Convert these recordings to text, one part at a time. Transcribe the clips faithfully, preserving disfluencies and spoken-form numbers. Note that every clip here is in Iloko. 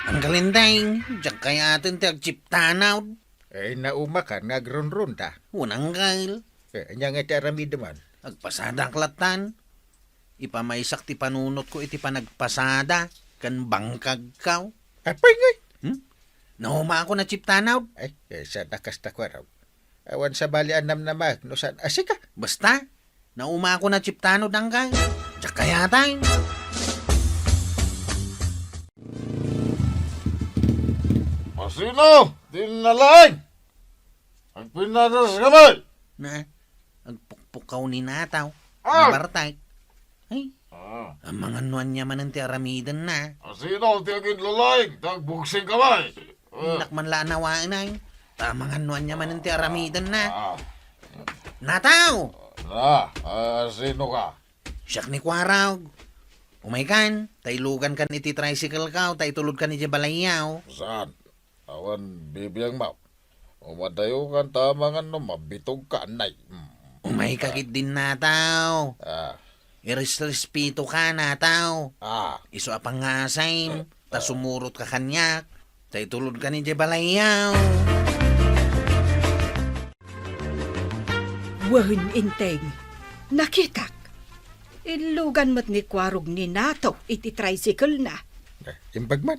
Anggal Enteng, diak kayaten ti agtsiptanawd. Eh, naumakan nga agrunrunda. Wen, anggal. Eh, ania nga ti aramidem man? Agpasadak lattan. Ipamaysak ti panunotko iti panagpasada ken bangkagko. Apay ngay? Hmm? Naumakon a tsiptanawd. Ay, eh, saan a kasta, Kuarog? Awan sabali a namnamaek no saan a sika. Basta, naumakon a tsiptanawd, anggal. Diak kayaten. Asino ti nalaing? Agpinadaskami! Na, agpukpukaw ni Nataw. Ah! Nabartek. Ay, ah, amangan no ania manen ti aramidenna. Asino ti aginlalaing ti agbuksingkami? Ah. Dinak man la nawaen ay. Amangan no ania manen ti aramidenna. Ah. Nataw! Na, ah, sino ka? Siak ni Kuarog. Umaykan, ta ilugankan iti tricycle ko, ta itulodkan idiay balayyo. Saan? Awan bibiangmo. Umadayokan ta amangan no mabitogka, nay. Mm. Umayka ketdin, Nataw. Ah. Iresrespetoka, Nataw. Ah. Isu a pangngasayem, ta sumurotka kaniak, ta itulodkan idiay balayyo. Wen, Enteng, nakitak. Illugan met ni Kuarog ni Nataw iti tricycle-na. Eh, imbag man.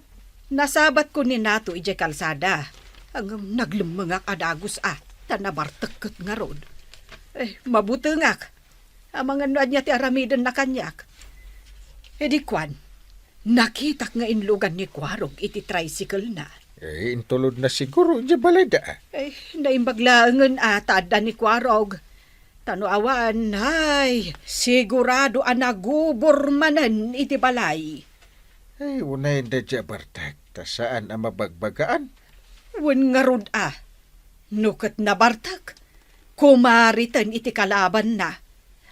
Nasabatko ni Nataw idiay kalsada. Ngem naglemmengak a dagus a, ta nabartek ket ngarud. Eh, mabutengak. Amangan no ania ti aramidenna kaniak. Idi kuan, nakitak nga inlugan ni Kuarog iti tricycle-na. Eh, intulodna siguro idiay balayda. Eh, naimbag laengen a ta adda ni Kuarog. Ta no awan, ay, sigurado a nagubor manen iti balay. Ay, unay daydiay a bartek, ta saan a mabagbagaan. Wen ngarud a, no ket nabartek, kumariten iti kalabanna.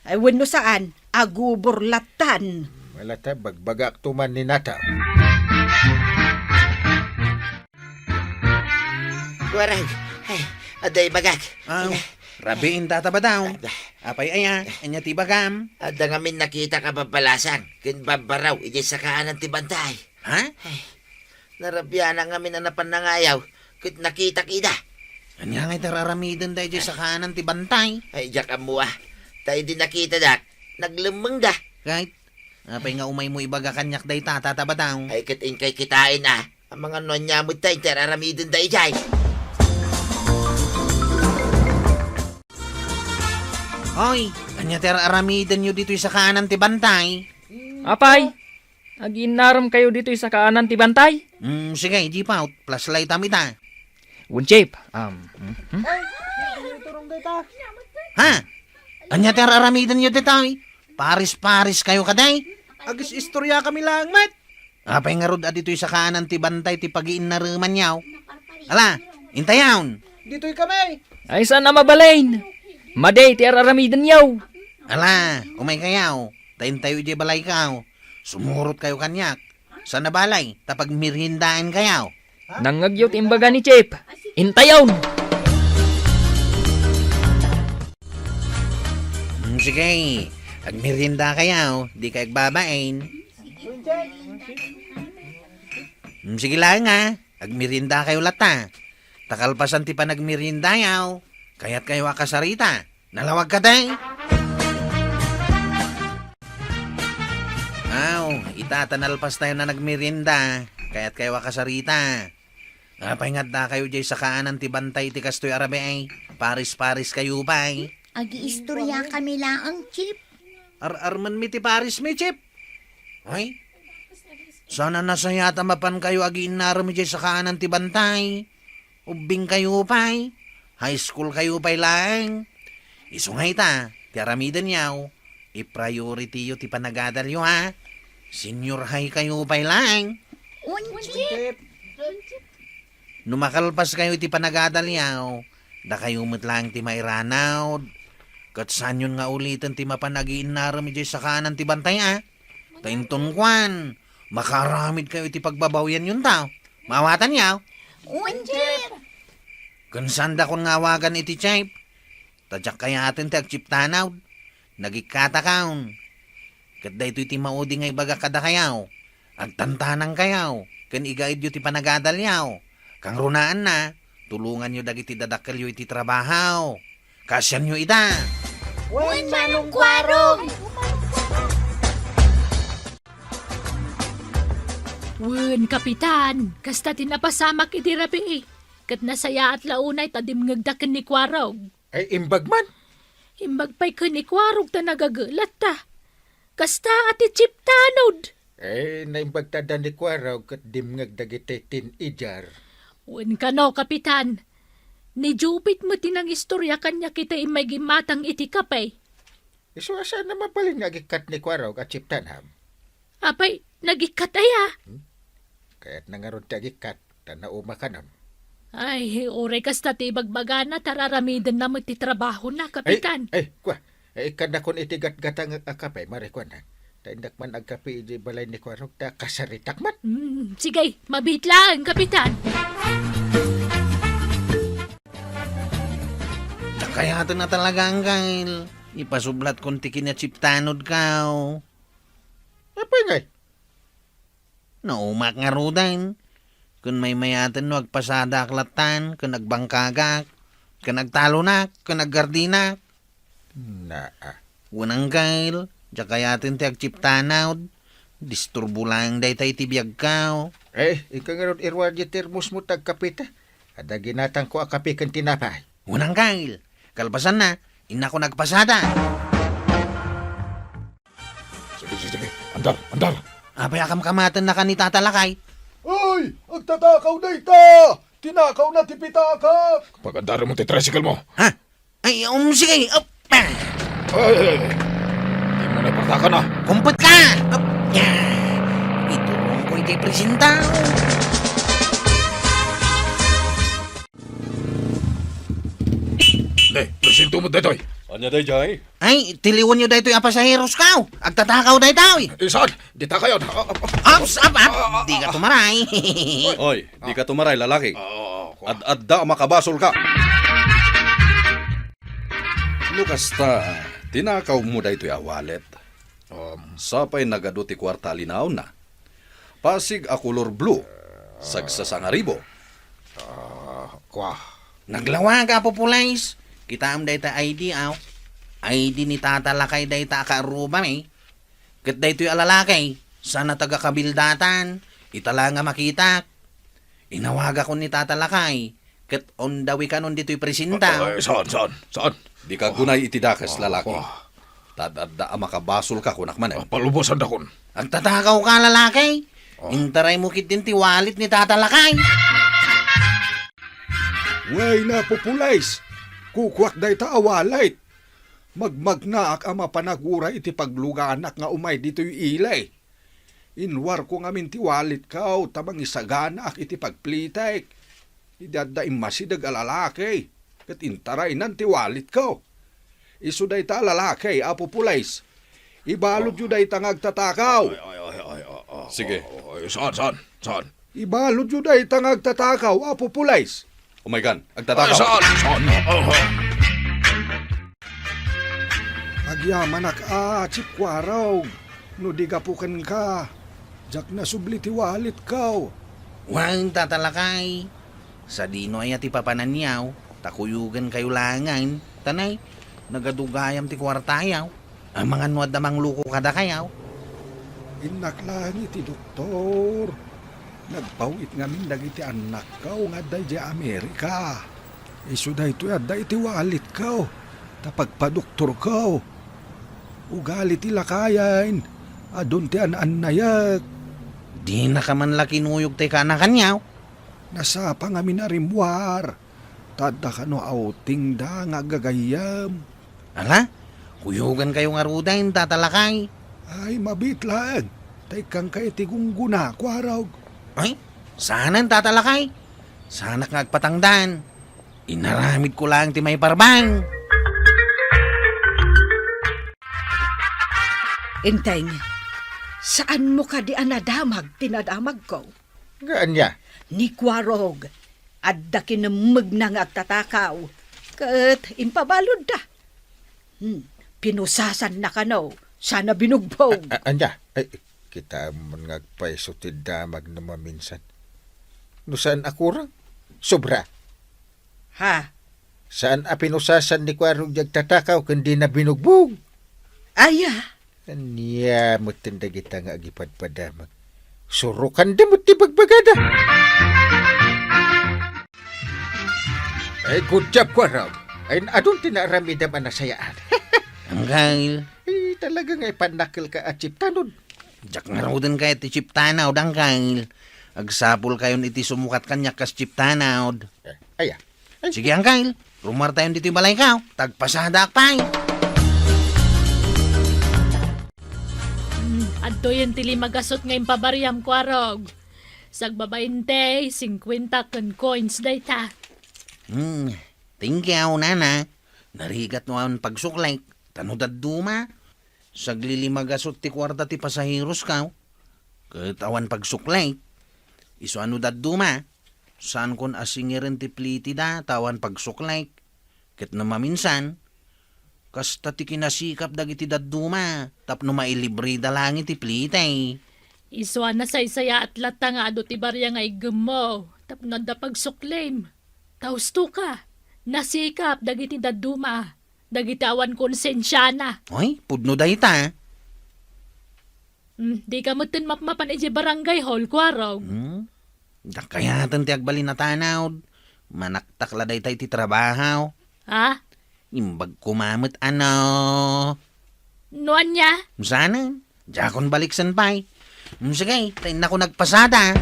Ay, wenno saan, agubor lattan. Malata, bagbagakto man ni Nataw. Kuarog, ay, adda ibagak. Aw, rabiin, Tata Badaw. Apay aya, ania ti ibagam? Adda ngamin nakitak a babbalasang ken babbaraw idiay sakaanan ti bantay. Ha? Ay, narabianak ngamin a napan nangayaw ket nakitak ida. Ania ngay ti ar-aramidenda idiay sakaanan ti bantay? Ay, diak ammo a. Ta idi nakitadak, naglemmengda. Ket, apay nga umaymo ibaga kaniak dayta, Tata Badaw? Ay, ket inkay kitaen a. Amangan no ania met ti ar-aramidenda idiay. Hoy, ania ti ar-aramidenyo ditoy sakaanan ti bantay? Apay, agiinnaremkayo ditoy sakaanan ti bantay? Hmm, sige, Jeep out. Flashlight-am ita. Wen, Jeep. Um, mhm. Ha? Ania ti ar-aramidenyo ditoy? Paris-paris kayo kadi? Agis-istoriakami laeng met. Apay ngarud a ditoy sakaanan ti bantay ti pagiinnaremanyo? Ala, intayon. Ditoy kami. Ay, saan a mabalin? Madi ti ar-aramidenyo. Ala, umay kayo. Ta intayo idiay balayko. Sumurot kayo kaniak. Saan a balay, ta pagmeriendaen kayo. Nangngegyo ti imbaga ni Chief. Intayon! Hmm, sige, agmerienda kayo, di kayo agbabain. Hmm, sige laeng a, agmerienda kayo latta. Ta kalpasan ti panagmeriendayo, kayat kayo a kasarita. Nalawag kadi? Aw, ita ta nalpas tayo a nagmerienda, kayat kayo a kasarita. Apay nga adda kayo diay sakaanan ti bantay ti kastoy a rabii? Paris-paris kayo pay. Agiistoriakami laeng, Chief. Ar-armenmi ti parismi, Chief. Ay? Saan a nasayaat a mapan kayo agiinnarem diay sakaanan ti bantay? Ubbing kayo pay, high school kayo pay laeng. Isu nga ita, ti aramidenyo, i-priority-yo ti panagadalyo, ha? Senior high kayo pay laeng. Wen, Chief. No makalpas kayo iti panagadalyo, dakayo met laeng ti mairanaw. Ket saanyon nga uliten ti mapan agiinnarem idiay sakaanan ti bantay, a? Ta inton kuan, makaaramid kayo iti pagbabawianyonto. Maawatanyo? Wen, Chief. Ken saandakon nga awagan iti Chief. Ta diak kayaten ti agchieftanawd. Nagikkatakon. Ket daytoy ti maudi nga ibagak kadakayo. Agtantanangkayo. ken igaedyo ti panagadalyo. Kangrunaanna, tulonganyo dagiti dadakkelyo iti trabaho. Kaasianyo ida. Wen, Manong Kuarog! Wen, Kapitan, kasta ti napasamak idi rabii, ket nasayaat la unay ta dimngegda ken ni Kuarog. Ay, imbag man? Imbag pay ken ni Kuarog ta nagagelatta. Kasta a ti Chip Tanod. Eh, naimbag ta da ni Kuarog ket dimngeg dagiti teenager. Wen kano, Kapitan. Ni Jupit met ti nangistorya kaniak iti immay gimmatang iti kape. Isu a saan a mabalin nga agikkat ni Kuarog a Chip Tanod? Apay, nagikkat aya? Hmm? Kayatna ngarud ti agikkat, ta naumakanam. Ay, uray kasta ti ibagbagana, ta raramidenna met ti trabahona, Kapitan. Ay, ay, kua. Ay, ikkandakon iti gatgatang a kape, marikuana. Ta indak man agkape iti balay ni Kuarog, ta kasaritak man. Mm, sige, mabiit laeng, Kapitan. Diak kayaten a talaga, Angkel. Ipasublatkon ti kinachiptanodko. Apay ngay? Naumak ngaruden. Ken maymayaten no agpasadaak lattan, ken agbangkagak, ken agtalonak, ken aggardinak. Naa. Wen, Angkel, diak kayaten ti agchiptanod. Disturbo laeng dayta iti biagko. Eh, inka ngarud iruar ti termosmo ta agkapeta. Adda ginatangko a kape ken tinapay. Wen, Angkel, kalpasanna, innakon agpasada. Sige, sige, sige. Andar, andar. Apay a kamkamatennakan ni Tata Lakay? Ay, agtatakaw dayta! Tinakawna ti pitakak! Pagandar mo ti tricycle mo. Ha? Ay, um, sige. Up! Ah! Ay, ay, ay. Di mo na ipagtakan, ah. Kumpet ka! Up! Ya! Iturong ko iti presenta. Ne, presento mo daytoy. Ania daydiay? Ay, tiliwenyo daytoy a pasaherosko. Agtatakaw daytoy. Eh, saan? Dita kayo. Ah, ah, ah. Ups, up, up. Ah, ah, ah. Dika tumaray. Oy, dika tumaray, lalaki. Ah, ah, ah, kua. Ad-adda a makabasolka. No kasta, tinakawmo daytoy a wallet. Um. Sapay nagadu ti kuarta a linaonna. Pasig a kolor blue. Sagsasangaribo. Ah, kua. Naglawag, Apo Pulis. Kitaem dayta I D, aw. I D ni Tata Lakay dayta a kaarrubam, eh. Ket daytoy a lalaki, saan a taga-Kabildatan, ita la nga makitak. Inawagakon ni Tata Lakay, ket on dawikanon ditoy presenta. Ay, saan, saan, saan? Dika agunay iti dakes, lalaki. Ah. Ta adda a makabasolka, kunak manen. Ah, palubosandakon. Agtatakawka, lalaki? Ah. Intaraymo ketdin ti wallet ni Tata Lakay. Wen, Apo Pulis, kukuak dayta a wallet. Magmagnaak a mapan aguray iti pagluganak nga umay ditoy ili. Inwarko ngamin ti walletko ta mangisaganaak iti pagplitek. Idi adda immasideg a lalaki, ket intaraynan ti walletko. Isu dayta a lalaki, Apo Pulis. Ibaludyo dayta nga agtatakaw. Ay, ay, ay, ay, ah, ah, sige. Ah, ah, saan, saan, saan? Ibaludyo dayta nga agtatakaw, Apo Pulis. Umaykan, agtatakaw. Ay, saan, saan? Ah, ah. Agyamanak a, Chip Kuarog, no di gapu kenka, diak nasubli ti walletko. Wen, Tata Lakay, sadino aya ti papananyo, ta kuyogenkayo laengen, ta nay, nagadu gayam ti kuartayo. Amangan no adda mangluko kadakayo. Innak laeng iti doktor. Nagpaw-it ngamin dagiti annakko nga adda idiay Amerika. Isu daytoy adda iti walletko ta pagpadoktorko. Ugali ti lakayen, adun ti an-annayek. Dinaka man la kinuyog ti kaanakanyo? Nasapa ngamin a rimmuar, ta adda kano outingda nga aggagayyem. Ala, kuyogankayo ngaruden, Tata Lakay. Ay, mabiit laeng, ta ikkanka iti gunggona, Kuarog. Ay, saanen, Tata Lakay. Saanak nga agpatangdan. Inaramidko laeng ti maiparbeng. Enteng, saanmo kadi a nadamag ti nadamagko? Nga ania? Ni Kuarog, adda kinemmegna nga agtatakaw, ket impabaludda. Hmm, pinusasanna kano, sana binugbog. A-, a-, ania? Ay, Kitaem man nga agpayso ti damag no maminsan. No saan a kurang, sobra. Ha? Saan a pinusasan ni Kuarog ti agtatakaw ken dina binugbog. Aya? Ania met dagita nga agipadpadamag? Surokanda met ti bagbagada. Ay, good job, Kuarog. Ay, adun ti naaramidam a nasayaat. Anggail. Eh, talaga nga ipannakkel ka a chiptanod. Diak ngaruden kayat ti chiptanod, Anggail. Agsapul kayon iti sumukat kaniak kas chiptanod. Eh, aya. Ay. Sige, Anggail. Rummuartayon ditoy balayko. Tagpasadaak pay. Hmm, adtoyen ti lima gasut nga impabariam, Kuarog. Sagbabain ti singkuenta ken coins dayta. Hmm, thank you, nana. Narigat no awan pagsuklik, ta no dadduma. Saglilima gasut ti kuarta ti pasaherosko, ket awan pagsuklik. Isu a no dadduma, saankon a singiren ti plitida ta awan pagsuklik. Ket no maminsan, kasta ti kinasikap dagiti dadduma tapno mailibreda laeng iti plite. Isu a nasaysayaat latta nga adu ti baria nga iggemmo tapno adda pagsuklim. Ta husto ka, nasikap dagiti dadduma, dagiti awan konsensiana. Ay, pudno dayta. Hmm, di ka metten mapmapan idiay barangay hall, Kuarog. Hmm? Diak kayaten ti agbalin a tanod. Manaktak la dayta iti trabaho. Ha? Imbag koma met, ano? No ania? Saan? Diakon baliksen pay. Hmm, sige, ta innakon agpasada.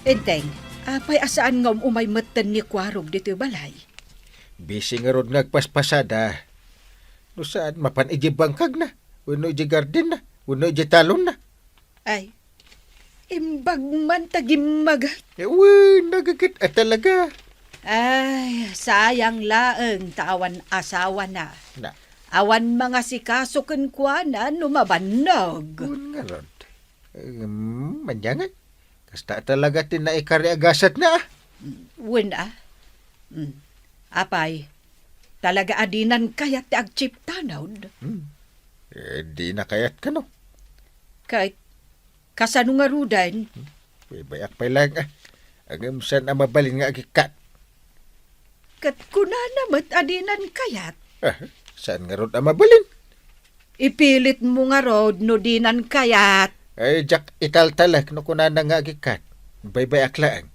Enteng, apay a saan nga um-umay metten ni Kuarog ditoy balay? Busy ngarud nga agpaspasada. No saan, mapan idiay bangkagna, wenno idiay gardenna, wenno idiay talonna. Ay, imbag man ta gimmagat. Eh, wen, nagagat a talaga. Ay, sayang laeng ta awan asawana. Na. Awan mangasikaso kenkuana no mabannog. Wen ngarud. Em, manyangan. Kasta talaga ti naikari a gasatna, ah. Wen, ah. Mm. Apay, talaga a dinan kayat ti agchiptanod? Hmm. Eh, dina kayat kano? Ket, kasano ngaruden? Hmm. Bay-ayak pay laeng, ah. Ngem saan a mabalin nga agikkat. Ket kunana met a dinan kayat. Ah, saan ngarud a mabalin? Ipilitmo ngarud no dinan kayat. Ay, diak italtalek no kunana nga agikkat. Baybay-ak laeng.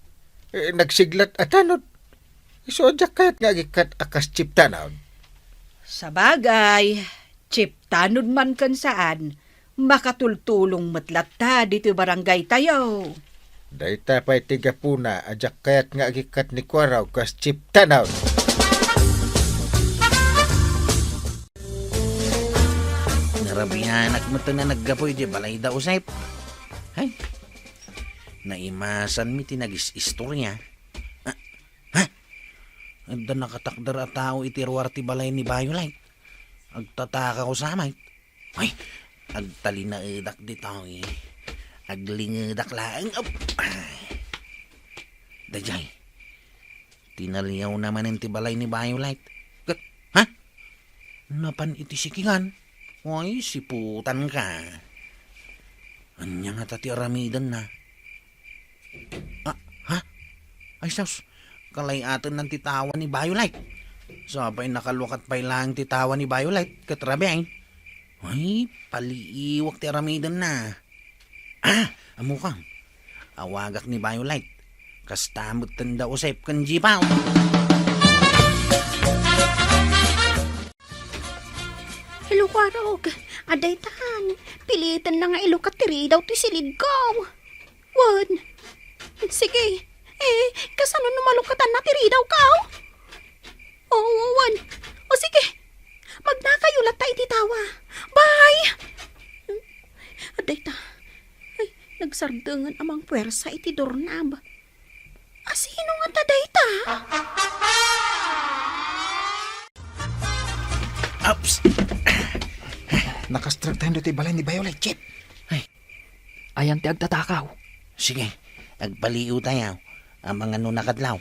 Eh, nagsiglat a tanod. Isu a diak kayat nga agikkat a kas chiptanod. Sabagay, chiptanod man ken saan, makatultulong met latta ditoy barangaytayo. Dayta pay ti gapuna a diak kayat nga agikkat ni Kuarog kas chiptanod. Narabianak met nga naggapu idiay balay da Josep. Hay, naimasanmi ti nagis-istorya. Ah, ha? Adda nakatakder a tao iti ruar ti balay ni Violet. Agtatakaw sa met. Ay, agtalinaedak ditoy. Aglingedak laeng. Ap-, ay. Daydiay. Tinaliawna manen ti balay ni Violet. Ket, ha? Napan iti sikingan. Ay, siputanka. Ania ngata ti aramidenna? Ah, ha? Ay, sus. Kalay-atennan ti tawa ni Violet. Sa pay nakalukat pay laeng ti tawa ni Violet ket rabii. Ay, paliiwak ti aramidenna. Ah, ammok. Awagak ni Violet. Kasta metten da Josep ken Jipaw. Hello, Kuarog. Adda itan. Pilitenna nga ilukat ti ridaw ti silidko. Wen. Sige. Eh, kasano no malukatanna ti ridawko? Oo, wen. O sige. Magnakayo latta iti tawa. Bye! Adda ita. Ay, nagsardengen a mangpuersa iti doorknob. Asino ngata dayta? Ups! Nakastrek tayo ditoy balay ni Violet, Chip. Ay, ayan ti agtatakaw. Sige, agpaliiw tayo. Amangan no nakadlaw.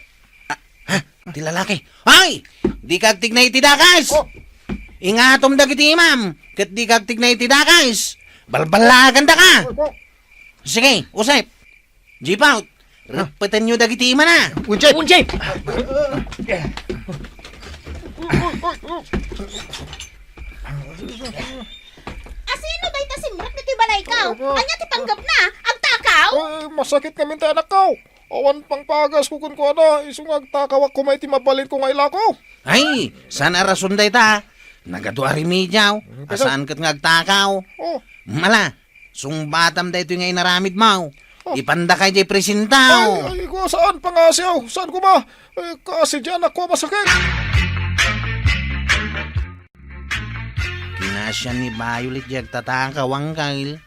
Ah, ha? Ti lalaki. Ay! Dika agtignay iti dakes! Oh! Ingatom dagiti imam, ket dika agtigna iti dakes. Balballaagan daka. Opo. Sige, Usep. Jipaw, ah, reppetenyo dagiti imana. Unjay! Unjay! Asino dayta simrek ditoy balaykaw? Ania ti panggepna? Agtakaw? Ay, masakit ngamin ti anakko. Awan pangpaagasko kenkuana, isu nga agtakawak koma iti mabalinko nga ilako. Ay, saan a rason dayta? Nagadu a remediaw, mm, a saan ket nga agtakaw. Oh. Mala, sungbatam daytoy nga inaramidmaw. Oh. Ipandaka idiay presentaw. Ay, ay, ko, saan pangasiaw? Saan koma? Eh, kasi diyan ako masakit. Kinasian ni Violet diay agtatakaw, Angkel.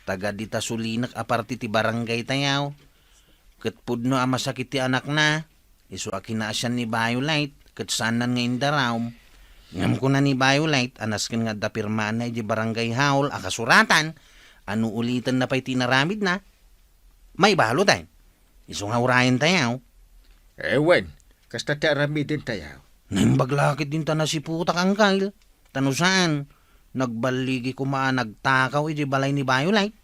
Taga dita sulinek a parte ti barangay tayaw. Ket pudno a masakit ti anakna, isu a kinasian ni Violet, ket saannan nga indarum. Ngem kuna ni Violet a nasken nga adda pirmaanna idiay barangay hall a kasuratan a no ulitenna pay ti inaramidna, maibaluden. Isu nga urayen tayaw. Eh, wen, kasta ti aramiden tayaw. Naimbag la ket dinta nasiputak, Angkel. Ta no saan, nagballigi koma a nagtakaw idiay balay ni Violet.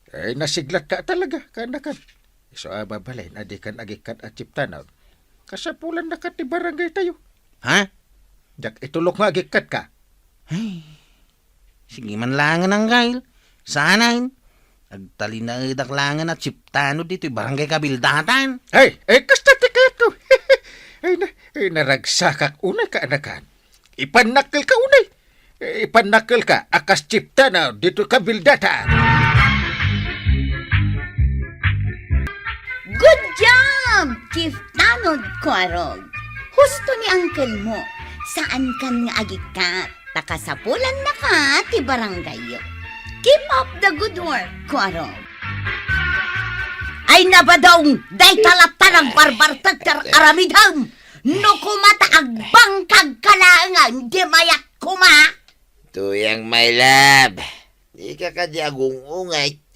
Eh, nasiglatka talaga, kaanakan. Isu a babalin a dikan agikkat a chiptanod. Kasapulanna kat ti barangay tayo. Ha? Diak itulok nga agikkatka. Ay, sige man langen, Angkel. Saanen. Agtalinaedak langen a chiptanod ditoy barangay kabildatan. Ay, ay, kasta ti kayatko. Ay, na, ay, naragsakak unay, kaanakan. Ipannakkelka unay. Ipannakkelka a kas chiptanod ditoy kabildatan. Good job, Chief Tanod Kuarog. Husto ni uncle mo. Saankan nga agikkat. Ta kasapulannaka ti barangayyo. Keep up the good work, Kuarog. Ay, nabadong, dayta latta nagbarbartek ti aramidem. No koma ta agbangkagka laengen, di mayat koma. Tuyang, my love. Dika kadi agung-ungay.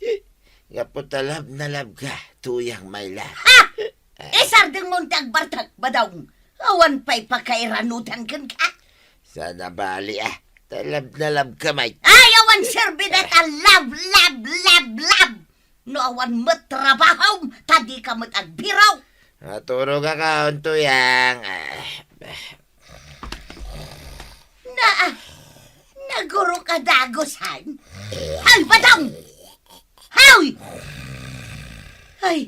Gapu ta love na love ka, tuyang, my love. Ha! Isardengmo ti agbartek, Badong. Awan pay pakairanudan kenka. Sana bali, ah. Ta love na love ka, mate. Ay, awan serbi dayta love, love, love, love. No awan met trabahom, ta dika met agbiro. Maturog akon, tuyang. Ah, Na, nagurok a dagusan. Ay, Badong! Ay! Ay,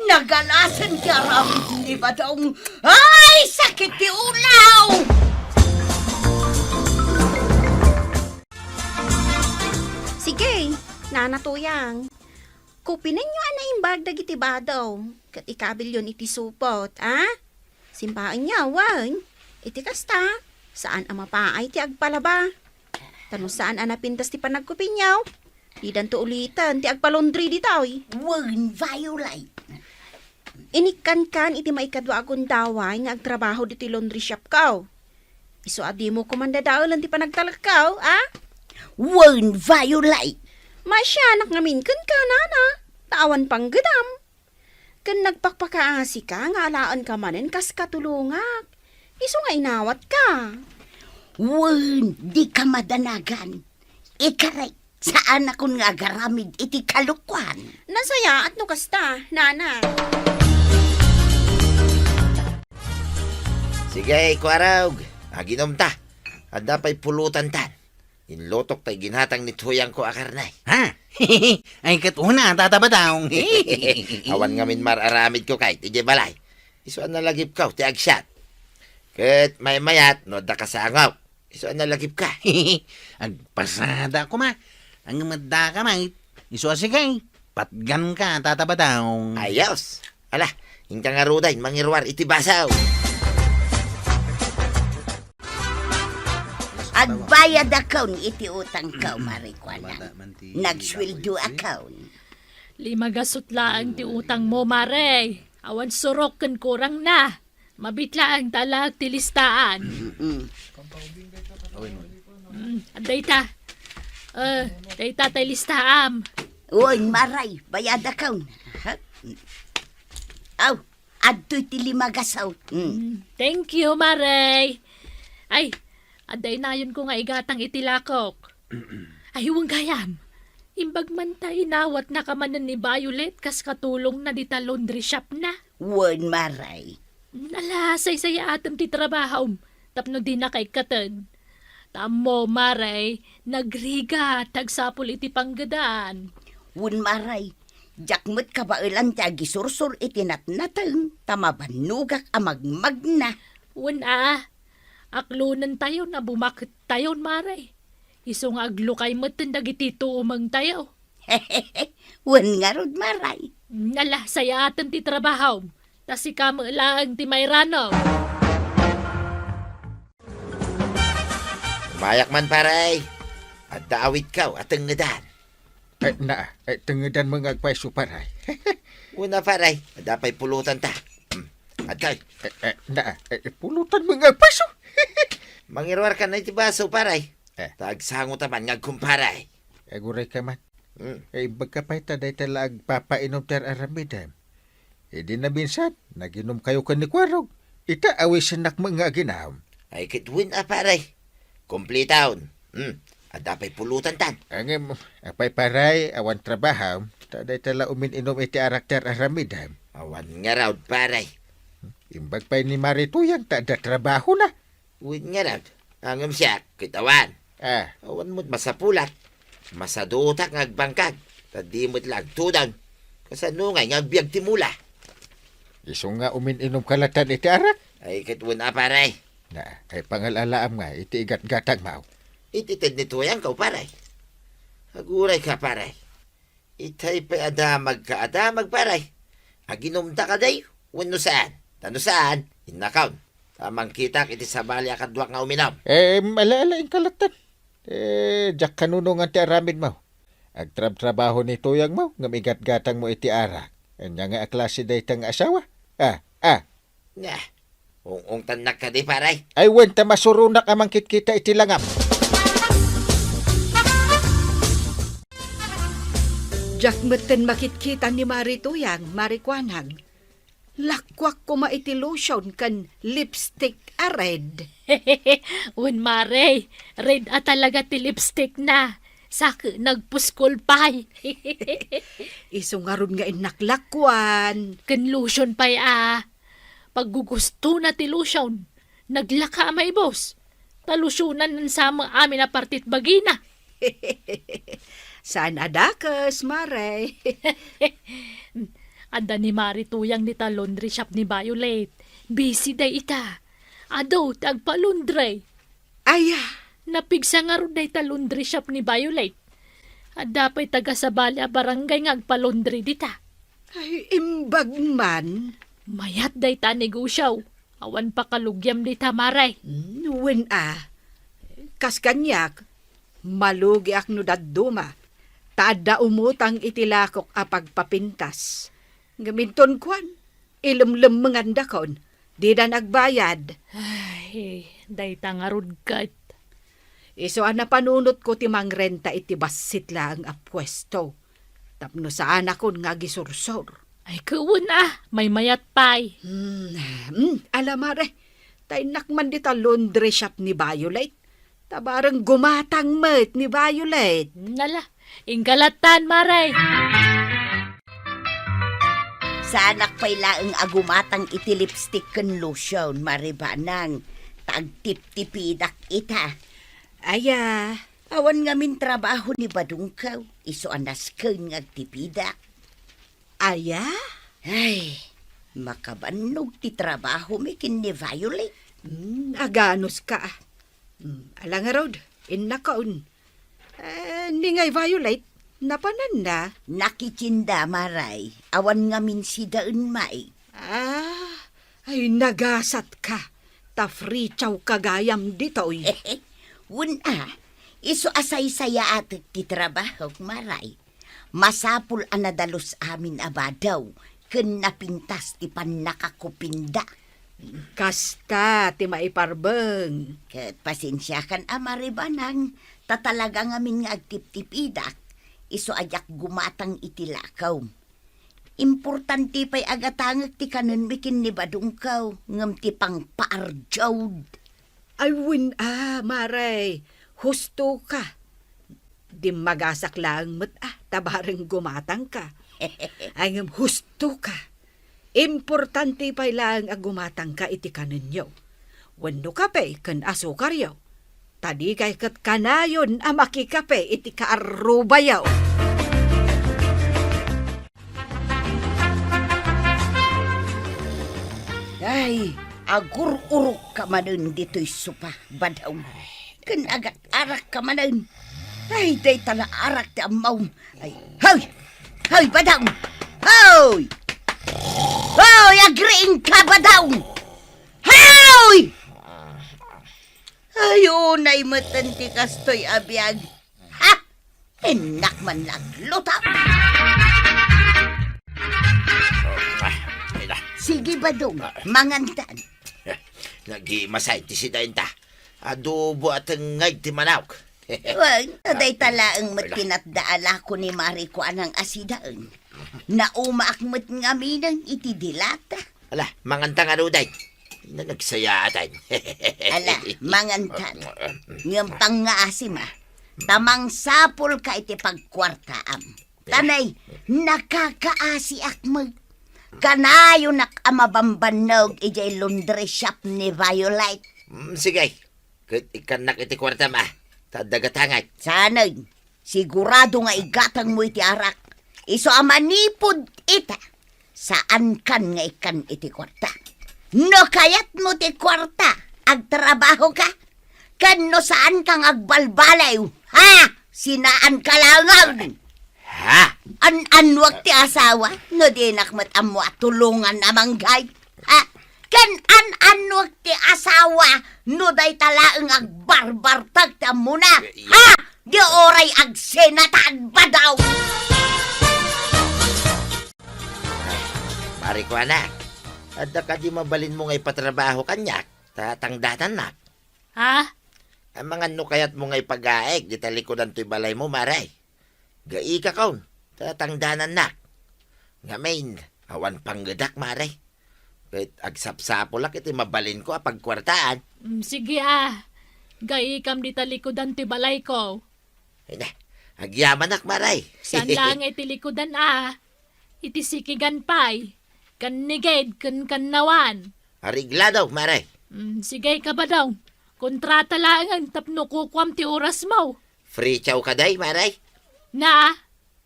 nagalasen ti aramid ni Badong. Ay, sakit ti ulaw! Sige, Nana Tuyang. Kupinenyo a naimbag dagiti bado, ket ikabilyon iti supot, a? Simbaenyo, wen? Iti kasta, saan a mapaay ti agpalaba. Ta no saan a napintas ti panagkupinyo, didanto uliten ti agpalaundry ditoy. Wen, Violet. Inikkankan iti maikadua a gundaway nga agtrabaho ditoy laundry shopko. Isu a dimo koma dadaelen ti panagtalekko, a? Wen, Violet. Maasianak ngamin kenka, nana, ta awan panggedam. Ken nagpakpakaasika nga alaenka manen kas katulongak. Isu nga inawatka. Wen, dika madanagan. Ikarek, saanakon nga agaramid iti kalokuan. Nasayaat no kasta, nana. Sige, Kuarog, aginumta. Adda pay pulutantan. Inlutok tay ginatang ni tuyangko a karne. Ha? Ay, ket una, Tata Badong. Awan ngamin mar-aramidko kay, idiay balay. Isu a nalagipko ti agsiat. Ket maymayat, no adda kasangop. Isu a nalagipka. Agpasada koma. Ang madda ka, mate. Isu a sige. Patgan ka, Tata Badong. Ayos. Ala, inka ngaruden, mangiruar iti baso. Agbayadakon iti utangko, Mare Kuana. Nagsueldoakon. Lima gasut laeng ti utangmo, Mare. Awan surok ken kurangna. Mabit laeng ta alaek ti listaan. Mm. Mm, dayta. Eh, dayta tay listaam. Uy, Mare, bayadakon. Ha? Aw, adtoy ti lima gasut. Mm. Mm, thank you, Mare. Ay, Adda inayonko nga igatang iti lakok. Ay, wen gayam. Imbag man ta inawatnaka manen ni Violet kas katulongna dita laundry shopna. Wen, Maray. Ala, saysayaatem ti trabahom tapno dinaka ikkaten. Ta ammo, Maray, nagrigat ti agsapul iti panggedan. Wen, Maray, diak met kabaelan ti agisursor iti natnateng ta mabannogak a magmagna. Wen a, aklonentayon a bumakettayon, Maray. Isu nga aglukay metten dagiti tuomengtayo. Wen ngarud, Maray. Ala, sayaten ti trabahom, ta sika met laeng ti mairanom. Mayak man, Paray. Adda awitkaw a tengngedan. Eh, na, eh, tengngedanmo nga agpayso, Paray. Una, Paray, adda pay pulotanta. Hmm, adtoy. Eh, eh, na, eh, pulotanmo nga agpayso. Mangiruarka na iti baso, Paray. Eh. Ta agsangotaman nga agkumparay. Aguray ka man. Hmm. Eh, imbagka pay ta dayta la agpapainom ti ar-aramidem. Idi nabinsan, naginumkayo ken ni Kuarog. Ita, awisennak met nga aginam. Ay, ket wen a, Paray. Kumplitaon. Hmm, adda pay pulutantan. Ngem, apay, Paray, awan trabahom, ta dayta la umin-inom iti arak ti ar-aramidem. Awan ngarud, Paray. Imbag pay ni Mari Tuyang ta adda trabahona. Wen ngarud, ngem siak, ket awan. Ah. Awan met masapulat. Masadutak nga agbangkag, ta di met la agtudon. Kasano ngay nga agbiag ti mula? Isu nga umin-inomka latta iti arak? Ay, ket wen a, Paray. Na, ay pangal-alaam nga iti igatgatangmo. Iti ted ni Tuyangko, Paray. Aguray ka, Paray. Itay pay a damagka a damag, Paray. Aginumda kadi wenno saan? Ta no saan, innakon. Ta mangkitak iti sabali a kaduak nga uminum. Eh, ala-alaingka latta. Eh, diak kanunongan ti aramidmo. Agtrabtrabaho ni Tuyangmo, ngem igatgatangmo iti arak. Ania nga a klase dayta nga asawa? Ah, ah. Nah, ung-ungtannak kadi, Paray. Ay, wen, ta masuronak a mangkitkita iti langam. Diak metten makitkita ni Mari Tuyang, Mari Kuanang. Lakkuak koma iti lotion ken lipstick a red. Wen, Mari, red a talaga ti lipstickna. Sa ket nagpuskol pay. Isu ngarud nga innak lakkuan. Ken lotion pay a. Paggugustona ti lotion, naglaka a maibus. Ta lotionan sa met amin a parti ti bagina. Saan a dakes, Mari? Adda ni Mari Tuyang dita laundry shop ni Violet. Busy dayta. Adu ti agpa-laundry. Aya, napigsa ngarud dayta laundry shop ni Violet. Adda pay taga-sabali a barangay nga agpa-laundry dita. Ay, imbag man. Mayat dayta a negosio. Awan pakalugiam dita, Mari. Hmm, wen a. Kas kaniak, malugiak no dadduma. Ta adda umutang iti lakok a pagpapintas. Ngem inton kuan, ilemlemmengandakon, dida nagbayad. Ay, dayta ngarud ket. Isu a napanunotko ti mangrenta iti bassit laeng a puesto. Tapno saanakon nga agisursor. Ay, ket wen a, maymayat pay. Hmm, hmm, ala, Mari, ta innak man dita laundry shop ni Violet. Ta bareng gumatang met ni Violet. Nala, inggalatan, Mari. Saanak pay laeng a gumatang iti lipstick ken lotion, Mari Banang, ta agtiptipidak ita. Aya, awan ngamin trabaho ni Badongko, isu a nasken nga agtipidak. Aya? Ay, makabannog ti trabahomi ken ni Violet. Hmm, aganuska. Hmm, ala ngarud, innakon. Eh, ni ngay Violet, napananna? Nakitchinda, Mari. Awan ngamin sidaen, Mai. Ah, ay nagasatka. Ta free chow ka gayam ditoy. Wen a, isu a saysayaatek ti trabahok, Mari. Masapul a nadalus amin a badaw ken napintas ti pannakakupinda. Kasta ti maiparbeng. Ket pasensiakan a Mari Banang, ta talaga ngamin nga agtiptipidak, isu a diak gumatang iti lakaw. Importante pay a gatangek ti kanenmi ken ni Badongko, ngem ti pangpaardiawd. Ay, wen a, Mare, husto ka. Dimmagasak laeng met a, ta bareng gumatangka. Ay, ngem husto ka. Importante pay laeng a gumatangka iti kanenyo. Wenno kape ken asukaryo. Ta dikay ket kanayon a makikape iti kaarrubayo. Ay, agur-urok ka manen ditoy sopa, Badong. Ken agat-arak ka manen. Ay, dayta la arak ti ammom. Ay, hoy! Hoy, Badong! Hoy! Hoy, agriing ka, Badong! Hoy! Ay, unay metten ti kastoy a biag. Ha? Innak man nagluto. Ah, ay na. Sige, Badong, Ah. mangantan. Nagimasay ti sidaenta. Adobo a tengngay ti manok. Wen, ta dayta laeng met Ay na. tinatda a lako ni Mari Kuanang a sidaen. Naumaak met ngaminen iti dilata. Ala, manganta ngaruden. Ina, nagsayaatan. Ala, mangantan. Ngem pangngaasim a, ta mangsapulka iti pagkuartaam. Tanay, nakakaasiak met. Kanayonak a mabambannog idiay laundry shop ni Violet. Mm, sige. Ket ikkannak iti kuartam a, ta adda gatangay. Saanen. Sigurado nga igatangmo iti arak. Isu a manipud ita, saankan nga ikkan iti kuarta. No kayatmo ti kuarta, agtrabahoka. Ken no saanka nga agbalbaliw, ha? Sinaanka laengen. Ha? An-annuak ti asawa, no dinak met ammo a tulongan a manggay. Ha? Ken an-annuak ti asawa no dayta laeng agbarbartek ti ammona. Eh, iya. Ha? Di uray agsinatan, Badong! Mari Kuana, adda kadi mabalinmo nga ipatrabaho kaniak, ta tangdanannak. Ha? Amangan no kayatmo nga ipagaek dita likudan toy balaymo, Mare. Gaika kon, ta tangdanannak. Ngamin, awan panggedak, Mare. Ket agsapsapulak iti mabalinko a pagkuartaan. Mm, sige a. Gaikam dita likudan ti balayko. Ay na, agyamanak, Mare. Saan laeng iti likudan a? Iti sikigan pay. Kannigid ken kannawan. Areglado, Mare. Mm, sige ka, Badong. Kontrata laengen tapno kukuam ti orasmo. Free chow kadi, Mare? Na,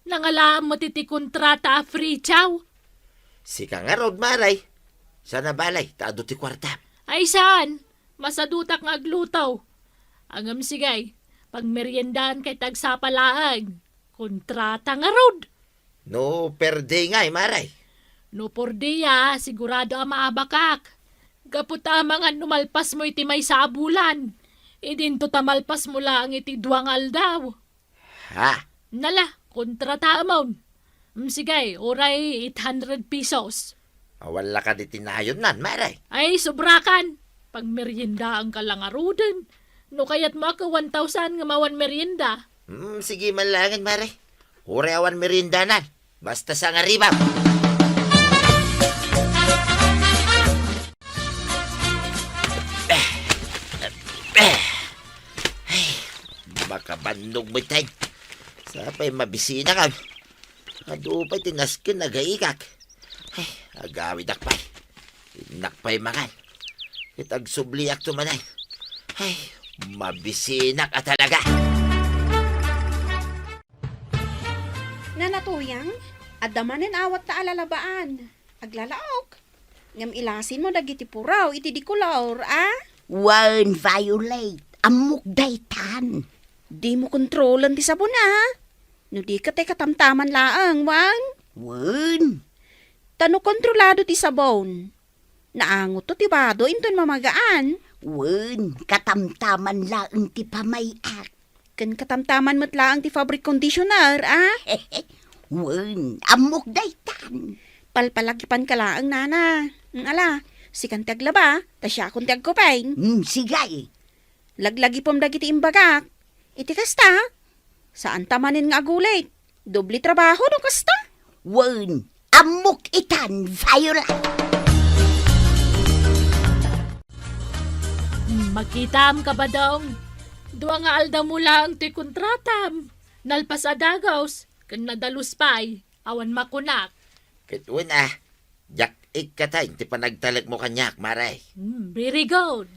nangalaam met iti kontrata a free chow. Sika ngarud, Mare. Saan a bale, ta adu ti kuartam. Ay saan, masadutak nga agluto. Ngem sige, pagmeriendaanka iti agsapa laeng. Kontrata ngarud. No per day ngay, Mare? No per day a, sigurado a maabakak. Gapu ta amangan no malpasmo iti maysa a bulan. Idinto ta malpasmo laeng iti dua nga aldaw. Ha? Nala, kontrataamon. Mm, sige, uray eight hundred pesos. Awan la kadi ti nayonnan, Mare? Ay, sobrakan. Pagmeriendaanka la ngaruden. No kayatmo a one thousand nga awan merienda. Hmm, sige man laengen, Mare. Uray awan meriendanan. Basta sangaribaw. Ay, makabannog met ay. Sapay mabisinak. Adu pay ti nasken a gaikak. Ay, agawidak pay. Innak pay mangan. Ket agsubliakto manen. Ay, mabisinak a talaga. Nana Tuyang, adda manen awatta a lalabaan. Aglalaok. Ngem ilasinmo dagiti puraw iti dikolor, a? Wen, Violet, ammok daytan. Dimo kontrolen ti sabon, a? No di ket ay katamtaman laeng, wen? Wen. Ta no kontrolado ti sabon, naangotto ti bado inton mamagaan. Wen, katamtaman laeng ti pamay-ak. Ken katamtaman met laeng ti fabric conditioner, a? Wen, ammok daytan. Palpalagipanka laeng, nana. Mm, ala, sikan ti aglaba, ta siakon ti agkupeng. Mm, sige. Laglagipem dagiti imbagak. Iti kasta, saanta manen nga agulit. Doble trabaho no kasta. Wen, ammok itan, Viola. Makitam ka, Badong. Dua nga aldawmo laeng ti kontratam. Nalpas a dagus, ken nadalus pay. Awan makunak. Ket wen a, diak ikkataen ti panagtalekmo kaniak, Mare. Hmm, very good.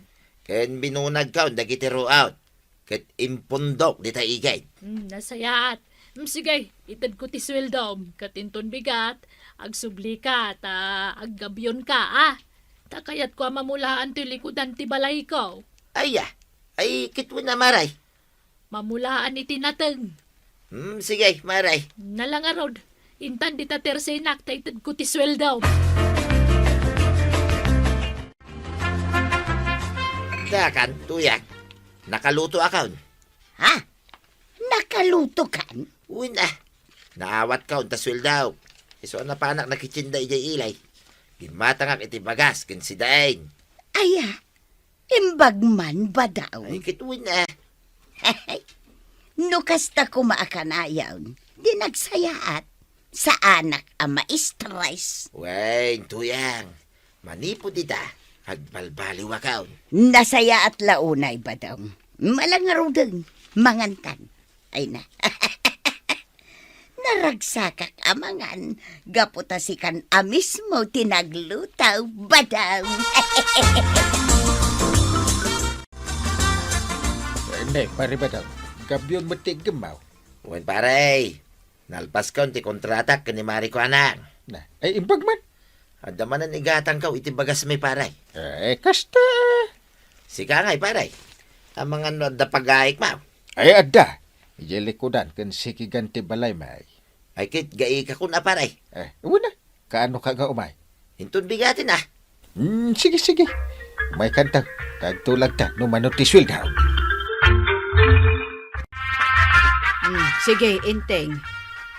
Ken binunagkaon dagiti ruot, ket impundok dita igid. Hmm, nasayaat. Hmm, sige, itedko ti sueldom, ket inton bigat, agsublika ta aggabionka, a. Ta kayatko a mamulaan ti likudan ti balayko. Aya, ay, ket wen a, Mare. Mamulaan iti nateng. Hmm, sige, Mare. Nala ngarud, intan dita tersenak ta itedko ti sueldom. Dakan, Tuyang. Nakalutoakon. Ha? Nakalutokan? Wen a. Naawatkon ta sueldok. Isu a napanak nakitsinda idiay ili. Gimmatangak iti bagas ken sidain. Aya, imbag man, Badong. Ay, ket wen a. No kasta koma a kanayon, di nagsayaat. Saanak a maistres. Wen, Tuyang. Manipud ita, agbalbaliwakon. Nasayaat la unay, Badong. Ala ngaruden, mangantan. Ay na. Naragsakak a mangan, gapu ta sikan a mismo ti nagluto, Badong. Ne, Pare Badong, gabion met ti iggemmaw. Wen, pare. Nalpaskon ti kontratak ken ni Mari Kuanang. Na, ay, imbag man. Adda manen igatangko iti bagasmi, pare. Eh, kasta. Sika ngay, pare. Amangan no adda pagaikmo? Ay, adda. Idiay likudan ken sikigan ti balaymi. Ay, ket gaikakon a, pare. Eh, wen a. Kaano ka nga umay? Inton bigaten a. Hmm, sige, sige. Umaykanto, ta agtulagta no mano ti sueldo. Hmm, sige, Enteng.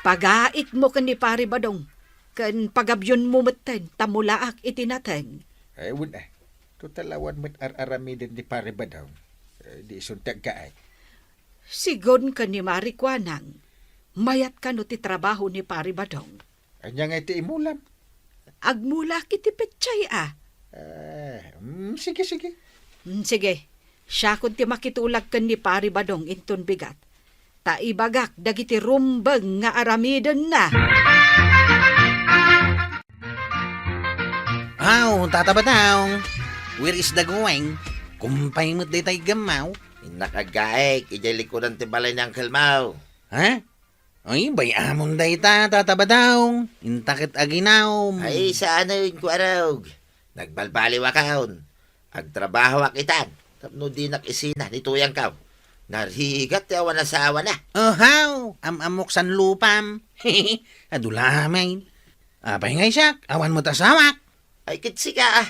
Pagaikmo ken ni Pare Badong, ken pagabionmo metten ta mulaak iti nateng. Ay, wen a. Total awan met ar-aramiden ni Pare Badong. Eh, di isunta aggaik. Sigun ken ni Mari Kuanang, mayat kano ti trabaho ni Pare Badong? Ania ngay ti imulam? Agmulak iti petsay a. Eh, mm, sige, sige. Mm, sige. Siakon ti makitulag ken ni Pari Badong inton bigat. Ta ibagak dagiti rumbeng nga aramidenna. Aw, Tata Badong. Where is the going? Kumpay met dayta iggemmaw. Innak aggaik, idiay likudan ti balay ni Uncle Mau. Ha? Ay, bay-amon dayta, Tata Badong. Inta ket aginaw. Ay, saanen, Kuarog. Nagbalbaliwakon. Agtrabahoak itan. Tapno dinak isina ni tuyangko. Narigat ti awan asawana. Ohaw, am-ammok sanlupam. Adu laeng. Apay nga siak, awan met asawak. Ay, ket sika, a.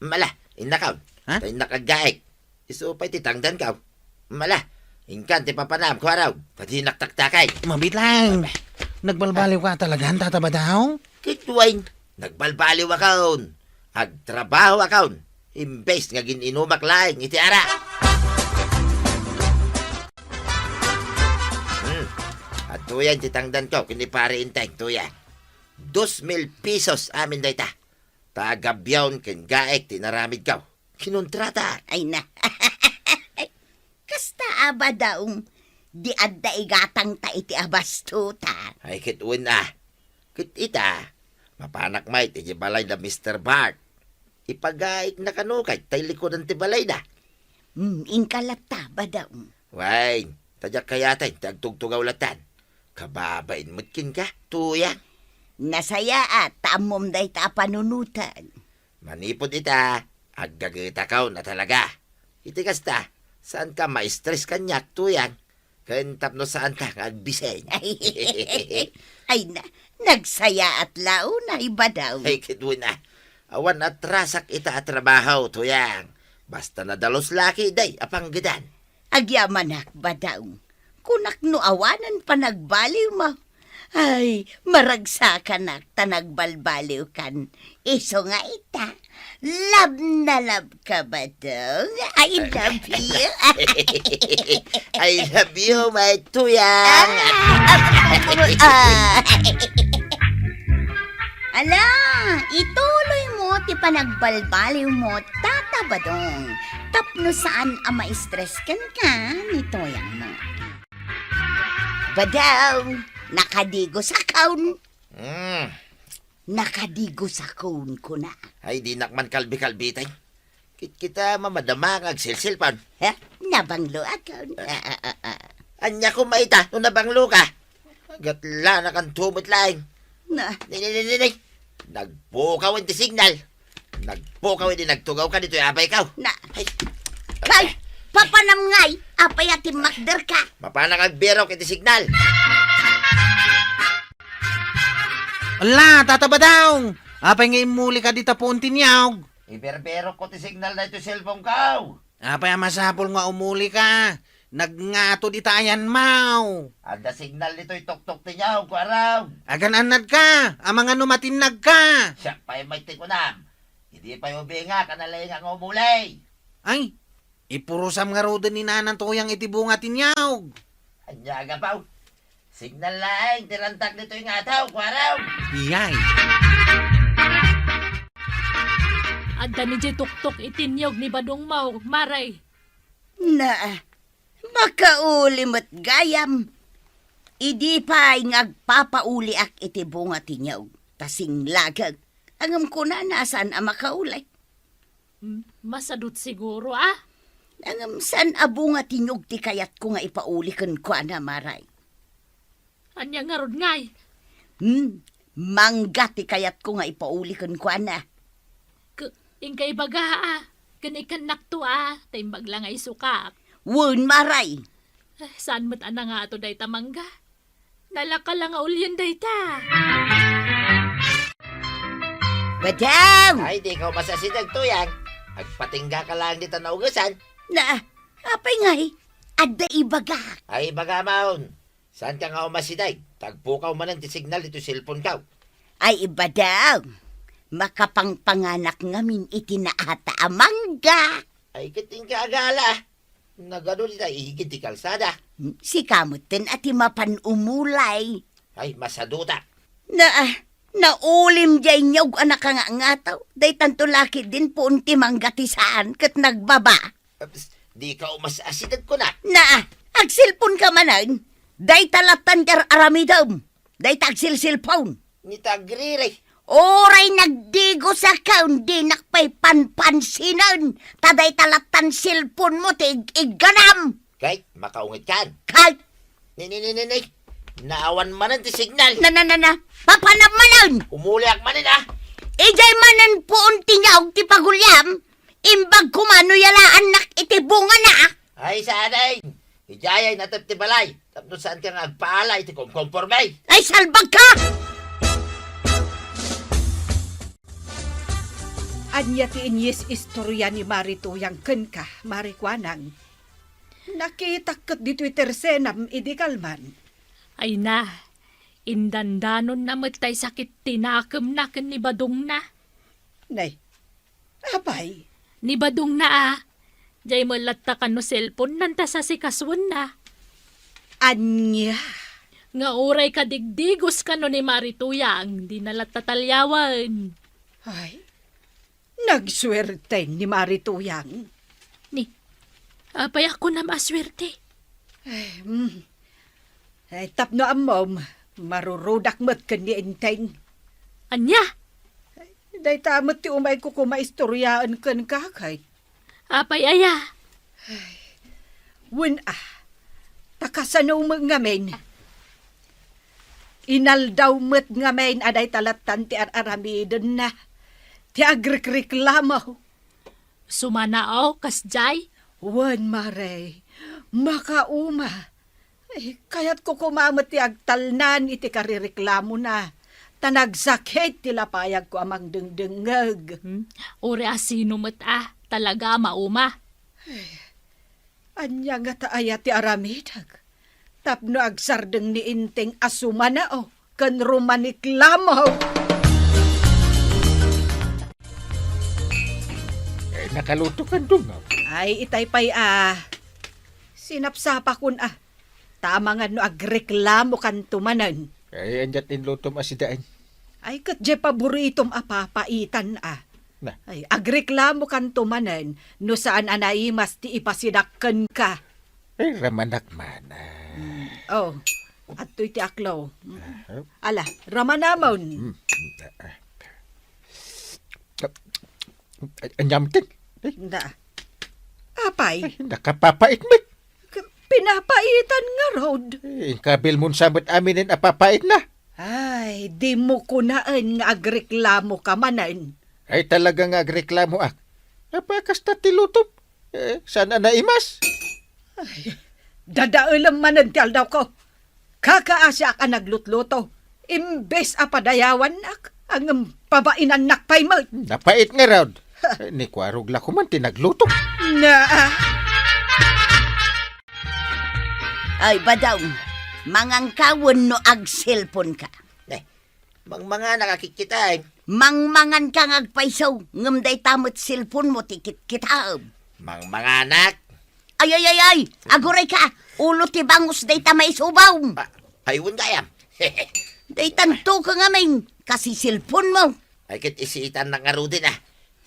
Mala, innakon. Ha? Ta innak aggaik. Isu pay ti tangdanko. Mala, inkan ti papanam, Kuarog, ta dinak taktakay. Mabiit laeng. Abay. Nagbalbaliwka talaga, Tata Badong? Ket wen, nagbalbaliwakon. Agtrabahoakon. Imbes nga gin-inumak laeng iti arak. Hmm. Adtoyen ti tangdanko ken ni Pare Enteng, tuya. Dos mil pesos amin dayta. Ta gabion ken gaik ti inaramidko. Kinontrata. Ay na. Kasta a, Badong, di adda igatangta iti abastotan. Ay, ket wen a. Ket ita, mapanak met iti balay da Mister Bart. Ipagaikna kano ket tay likudan ti balayda. Hmm, inka latta, Badong. Wen, ta diak kayaten ti agtugtugaw lattan. Kababain met kenka, tuyang. Nasayaat ta ammom dayta a panunoten. Manipud ita, aggagetakon a talaga. Iti kasta, saanka ma-stress kaniak, tuyang. Ken tapno saanta nga agbiseng. Ay na, nagsayaat la unay, Badong. Ay, ket wen a. Awan atrasak ita a trabaho, tuyang. Basta nadalus la ketdi a panggedan. Agyamanak, Badong. Kunak no awanen panagbaliwmo. Ay, maragsakanak ta nagbalbaliwkan. Isu nga ita, love na love ka, Badong. I love you. I love you, my tuyang. Ah, ah, ah. Ala, ituloy mo ti panagbalbaliw mo, Tata Badong. Tapno saan a ma-stress kenka ni Toyang mo. Badaw, nakadigos a kaon. Hmm. Nakadigos a kaon, kuna. Ay, dinak man kalbi-kalbitay. Kitkita, mamadama nga agsilsilpon. Ha? Nabanglo a kaon. Ah. Ah, ah, ah, ah. Ania koma ita, no nabanglo ka? Gatla na kanto met laeng. Na. Ni, ni, ni, ni, ni. Nagpukaw ti signal. Nagpukaw, di nagtugaw ka ditoy abay ka. Na. Ay. Kay, papanam ngay, apay a timmakder ka? Mapanak agbirok iti signal. Ala, Tata Badong! Apay nga immuli ka dita puon ti niyog? Iberbirok ko ti signal na ito cellphone ko. Apay a masapul nga umuli ka? Nagngato dita ayan maw. Adda signal ditoy tuktok ti niyog ko, araw. Agan-annad ka, amangan no matinnag ka. Siak pay met ti kunam. Idi pay ubingak a nalaingak nga umuli. Ay, ipurusam ngaruden ni Nanang Toyang iti bunga ti niyog. Ania a gapu? Signal laeng ti rantak ditoy nga adaw, kuarem. Iyay. Adda ni jay tuktok iti niyog ni Badong maw, Mare? Na, makauli met gayam. Idi pay nga agpapauliak iti bunga ti niyog, ta singlagek. Ngem kunana a saan a makauli. Hmm, masadut siguro, a? Ngem saan a bunga ti niyog ti kayatko nga ipauli kenkuana, Mare? Ania ngarud ngay? Hmm, mangga ti kayatko nga ipauli kenkuana. K-, inka ibaga, a? Ken ikkannakto, a? Ta imbag la nga isukak. Wen, Mare. Eh, saan met a nangato dayta mangga? Nalaka la nga ulien dayta. Badong! Ay, dika umas-asideg, Toyang. Agpatingga ka laeng dita naugesan. Na, apay ngay, adda ibagak. Ay, ibaga maon. Saanka nga umasideg? Tagpukaw manen ti signal ditoy cellphone ko. Ay, Badong. Makapangpanganak ngamin iti naata a mangga. Ay, ket inka agala. Nagadu dita igid ti kalsada. Sika metten a ti mapan umulay. Ay, masaduta. Na, naulim jay niyog a nakangangataw. Daytanto la ketdin puon ti mangga ti saan ket nagbaba. Aps, dika umas-asideg kunak. Na, agselponka manen. Dayta lattan ti ar-aramidem. Dayta agselselpon. Ni tagriri. Uray nagdigos a kaon, dinak pay panpansinen, ta dayta lattan selponmo ti ig-igganam. Kay, makaungit kan. Kay. Ni, ni, ni, ni, ni. Naawan manen ti signal. Na, na, na, na. Papanam manen. Umuliak manen, a. Ijay manen puon ti niyog ti paguliam. Imbag koma no yalaannak iti bungana. Ay, sadeng. Idiay natep ti balay, tapno saanka nga agpaala iti komkomporme. Ay, salbagka! Ania ti inyis-istoria ni Mari Tuyang kenka, Mari Kuanang? Nakitak ket ditoy tersenam idi kalman. Ay na, indandanonna met tay sakit ti nakemna ken ni badongna. Nay, Apay? Ni badongna a, jay met latta kano cellphone-nan ta sasikasuenna. Ania? Nga uray kadigdigos kano ni Mari Tuyang, dina latta taliawen. Ay, nagsuerten ni Mari Tuyang. Ni, apay a kunam a suerte? Eh, mm. Eh, tapno ammom, marurudak met ken ni Enteng. Ania? Dayta met ti umayko koma istoriaen kenka, kay. Apay aya? Wen a, ta kasano met ngamin? Inaldaw met ngamin a dayta lattan ti ar-aramidenna, ti agrikreklamo. Sumanaw, kasjay? Wen, Mare, makauma. Ay, kayatko koma met ti agtalnan iti karireklamona, ta nagsakit ti lapayagko a mangdengdengngeg. Hmm? Uray a sino met a, talaga a mauma. Ay, ania ngata aya ti aramidek tapno agsardeng ni Enteng a sumanaw ken rumaniklamo? Eh, nakaluto kan dungaw. Ay, itay pay a. Sinapsapakon a. Ta amangan no agreklamokanto manen. Ay, aniat inlutom a sidaen? Ay, ket jay paboritom a papaitan a. Na. Ay, agreklamokanto manen no saan a naimas ti ipasidak kenka. Ay, ramanak man. Ah. Mm. Oh, adtoy ti aklo. Mm. Ah. Ala, ramanamon. Mm. Ah. Ay, anyam tin. Ay. Da. Apay? Ay, nakapapait met. K-, pinapaitan ngarud. Eh, inkabil mon sa met aminen a papaitna. Ay, dimo kunaen nga agreklamoka manen. Ay, talaga nga agreklamoak. Apay kasta ti lutom? Eh, saan a naimas? Ay, dadaelem manen ti aldawko. Kakaasiak a naglutluto. Imbes a padayawannak, ngem pabainannak pay met. Napait ngarud. Ha. Eh, ni Kuarog la koman ti nagluto. Na. Ay, Badong, manganka wenno agselponka? Eh, mangmanganak a kitkitaem. Mangmanganka nga agpayso, ngem dayta met selponmo ti kitkitaem. Mangmanganak? Ay, ay, ay, ay! Agurayka! Ulo ti bangus dayta maisubawm! Ba, paywen gayam. Daytan tukeng amin, kasi selponmo. Ay, ket isiitannak ngaruden a.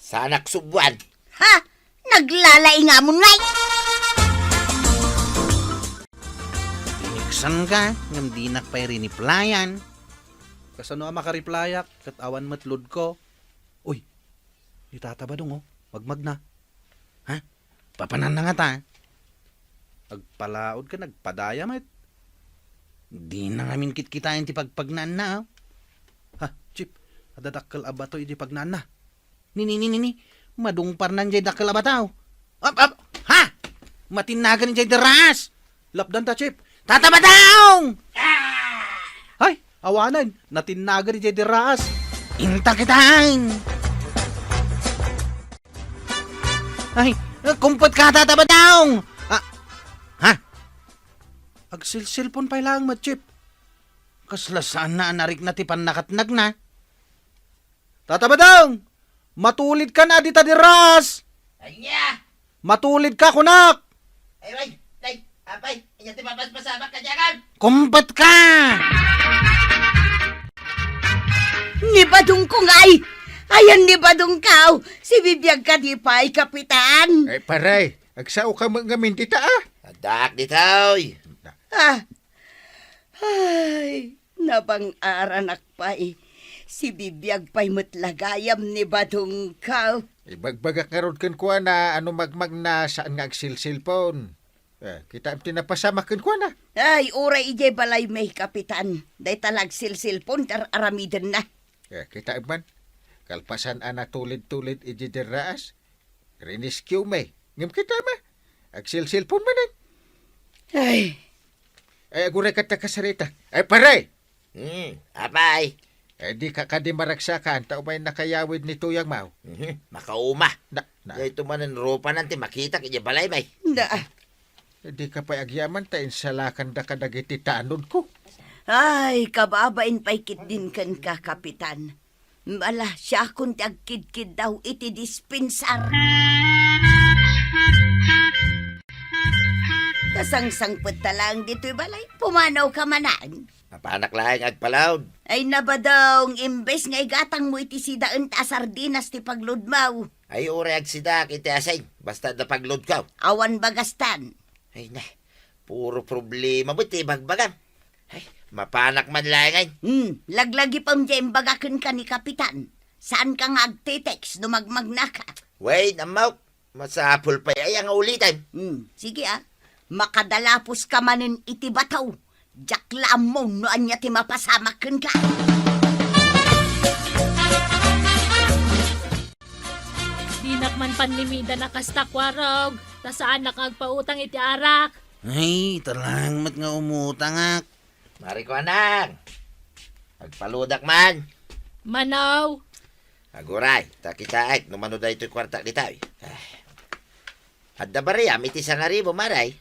Saanak subuan. Ha? Naglalaingamon ngay! Tiniksanka, ngem dinak pay riniplayan. Kasano a makariplayak, ket awan met loadko? Uy, ni Tata Badong, oh, magmagna. Ha? Papananna ngata? Agpalaod ken agpadaya met. Dina ngamin kitkitaen ti pagpagnaanna, oh. Ha, Chip, adda dakkel a bato iti pagnaanna. Ni, ni, ni, ni, ni. Madungparnan jay dakkel a bato. Ap, ap, ha? Matinnagan jay derraas. Lapdan ta, Chip. Tata Badong! Ay, awanen. Natinnagan jay derraas. Inta kitan. Ay, kumpet ka, Tata Badong! Ah, ha? Agsilsilpon pay laeng met, Chip. Kasla saanna a narikna ti pannakatnagna. Tata Badong! Matulidkan a dita derraas! Ania? Matulidka, kunak! Ay, ay, ay, apay, ania ti mapaspasamak kadiakan? Kumpet ka! Ni Badong ko ngay! Ayan ni Badong ka, oh! Sibibiag ka di pay, Kapitan! Ay, pare, agsao ka met ngamin dita, ah! Addaak ditoy! Ah, Ay, nabang-aranak pay. Sibibiag pay met la gayam ni Badong ka. Ibagbagak ngarud kenkuana a no magmagna saan nga agsilsilpon. Eh, kitaem ti napasamak kenkuana. Ay, uray idiay balaymi, Kapitan. Dayta la agsilsilpon, ar-aramidenna. Eh, kitaem man. Kalpasan a natulid-tulid idiay derraas, riniskiwmi. Ngem kitaem a, agsilsilpon manen. Ay. Ay, aguray ket ta kasarita. Ay, pare! Hmm, apay? Ay, dika kadi maragsakan, ta umay nakayawid ni Tuyang Mau. Mhm, makauma. Na, na. Dayto manen rupanan ti makitak idiay balaymi. Na. Dika pay agyaman ta insalakanda kadagiti tanodko. Ay, kababain pay ketdin kenka, Kapitan. Ala, siakon ti agkidkiddaw iti dispensar. Kasangsangpet ta laeng ditoy balay, pumanaw ka manen. Mapanak laeng agpalaod. Ay, na, Badong, imbes nga igatangmo iti sidaen ta a sardinas ti pagludmaw. Ay, uray agsidaak iti asin, basta adda pagludko. Awan bagastan. Ay na, puro problema met ti ibagbagam. Ay, mapanak man laengen. Hmm, laglagipem diay imbaga kenka ni Kapitan. Saanka nga agte-text no magmagnaka. Wen, ammok, masapul pay aya nga ulitem. Hmm, sige, ah. Makadalapuska manen iti bato. Diak la ammo no ania ti mapasamak kenka. Dinak man pannimidan a kasta, Kuarog, ta saanak nga agpautang iti arak. Ay, talaang met nga umutangak. Mari ko, anak. Agpaludak man. Manaw. Aguray, ta kitaek no mano daytoy kuartak ditoy. Ay. Adda bariam iti sangaribu, Mari?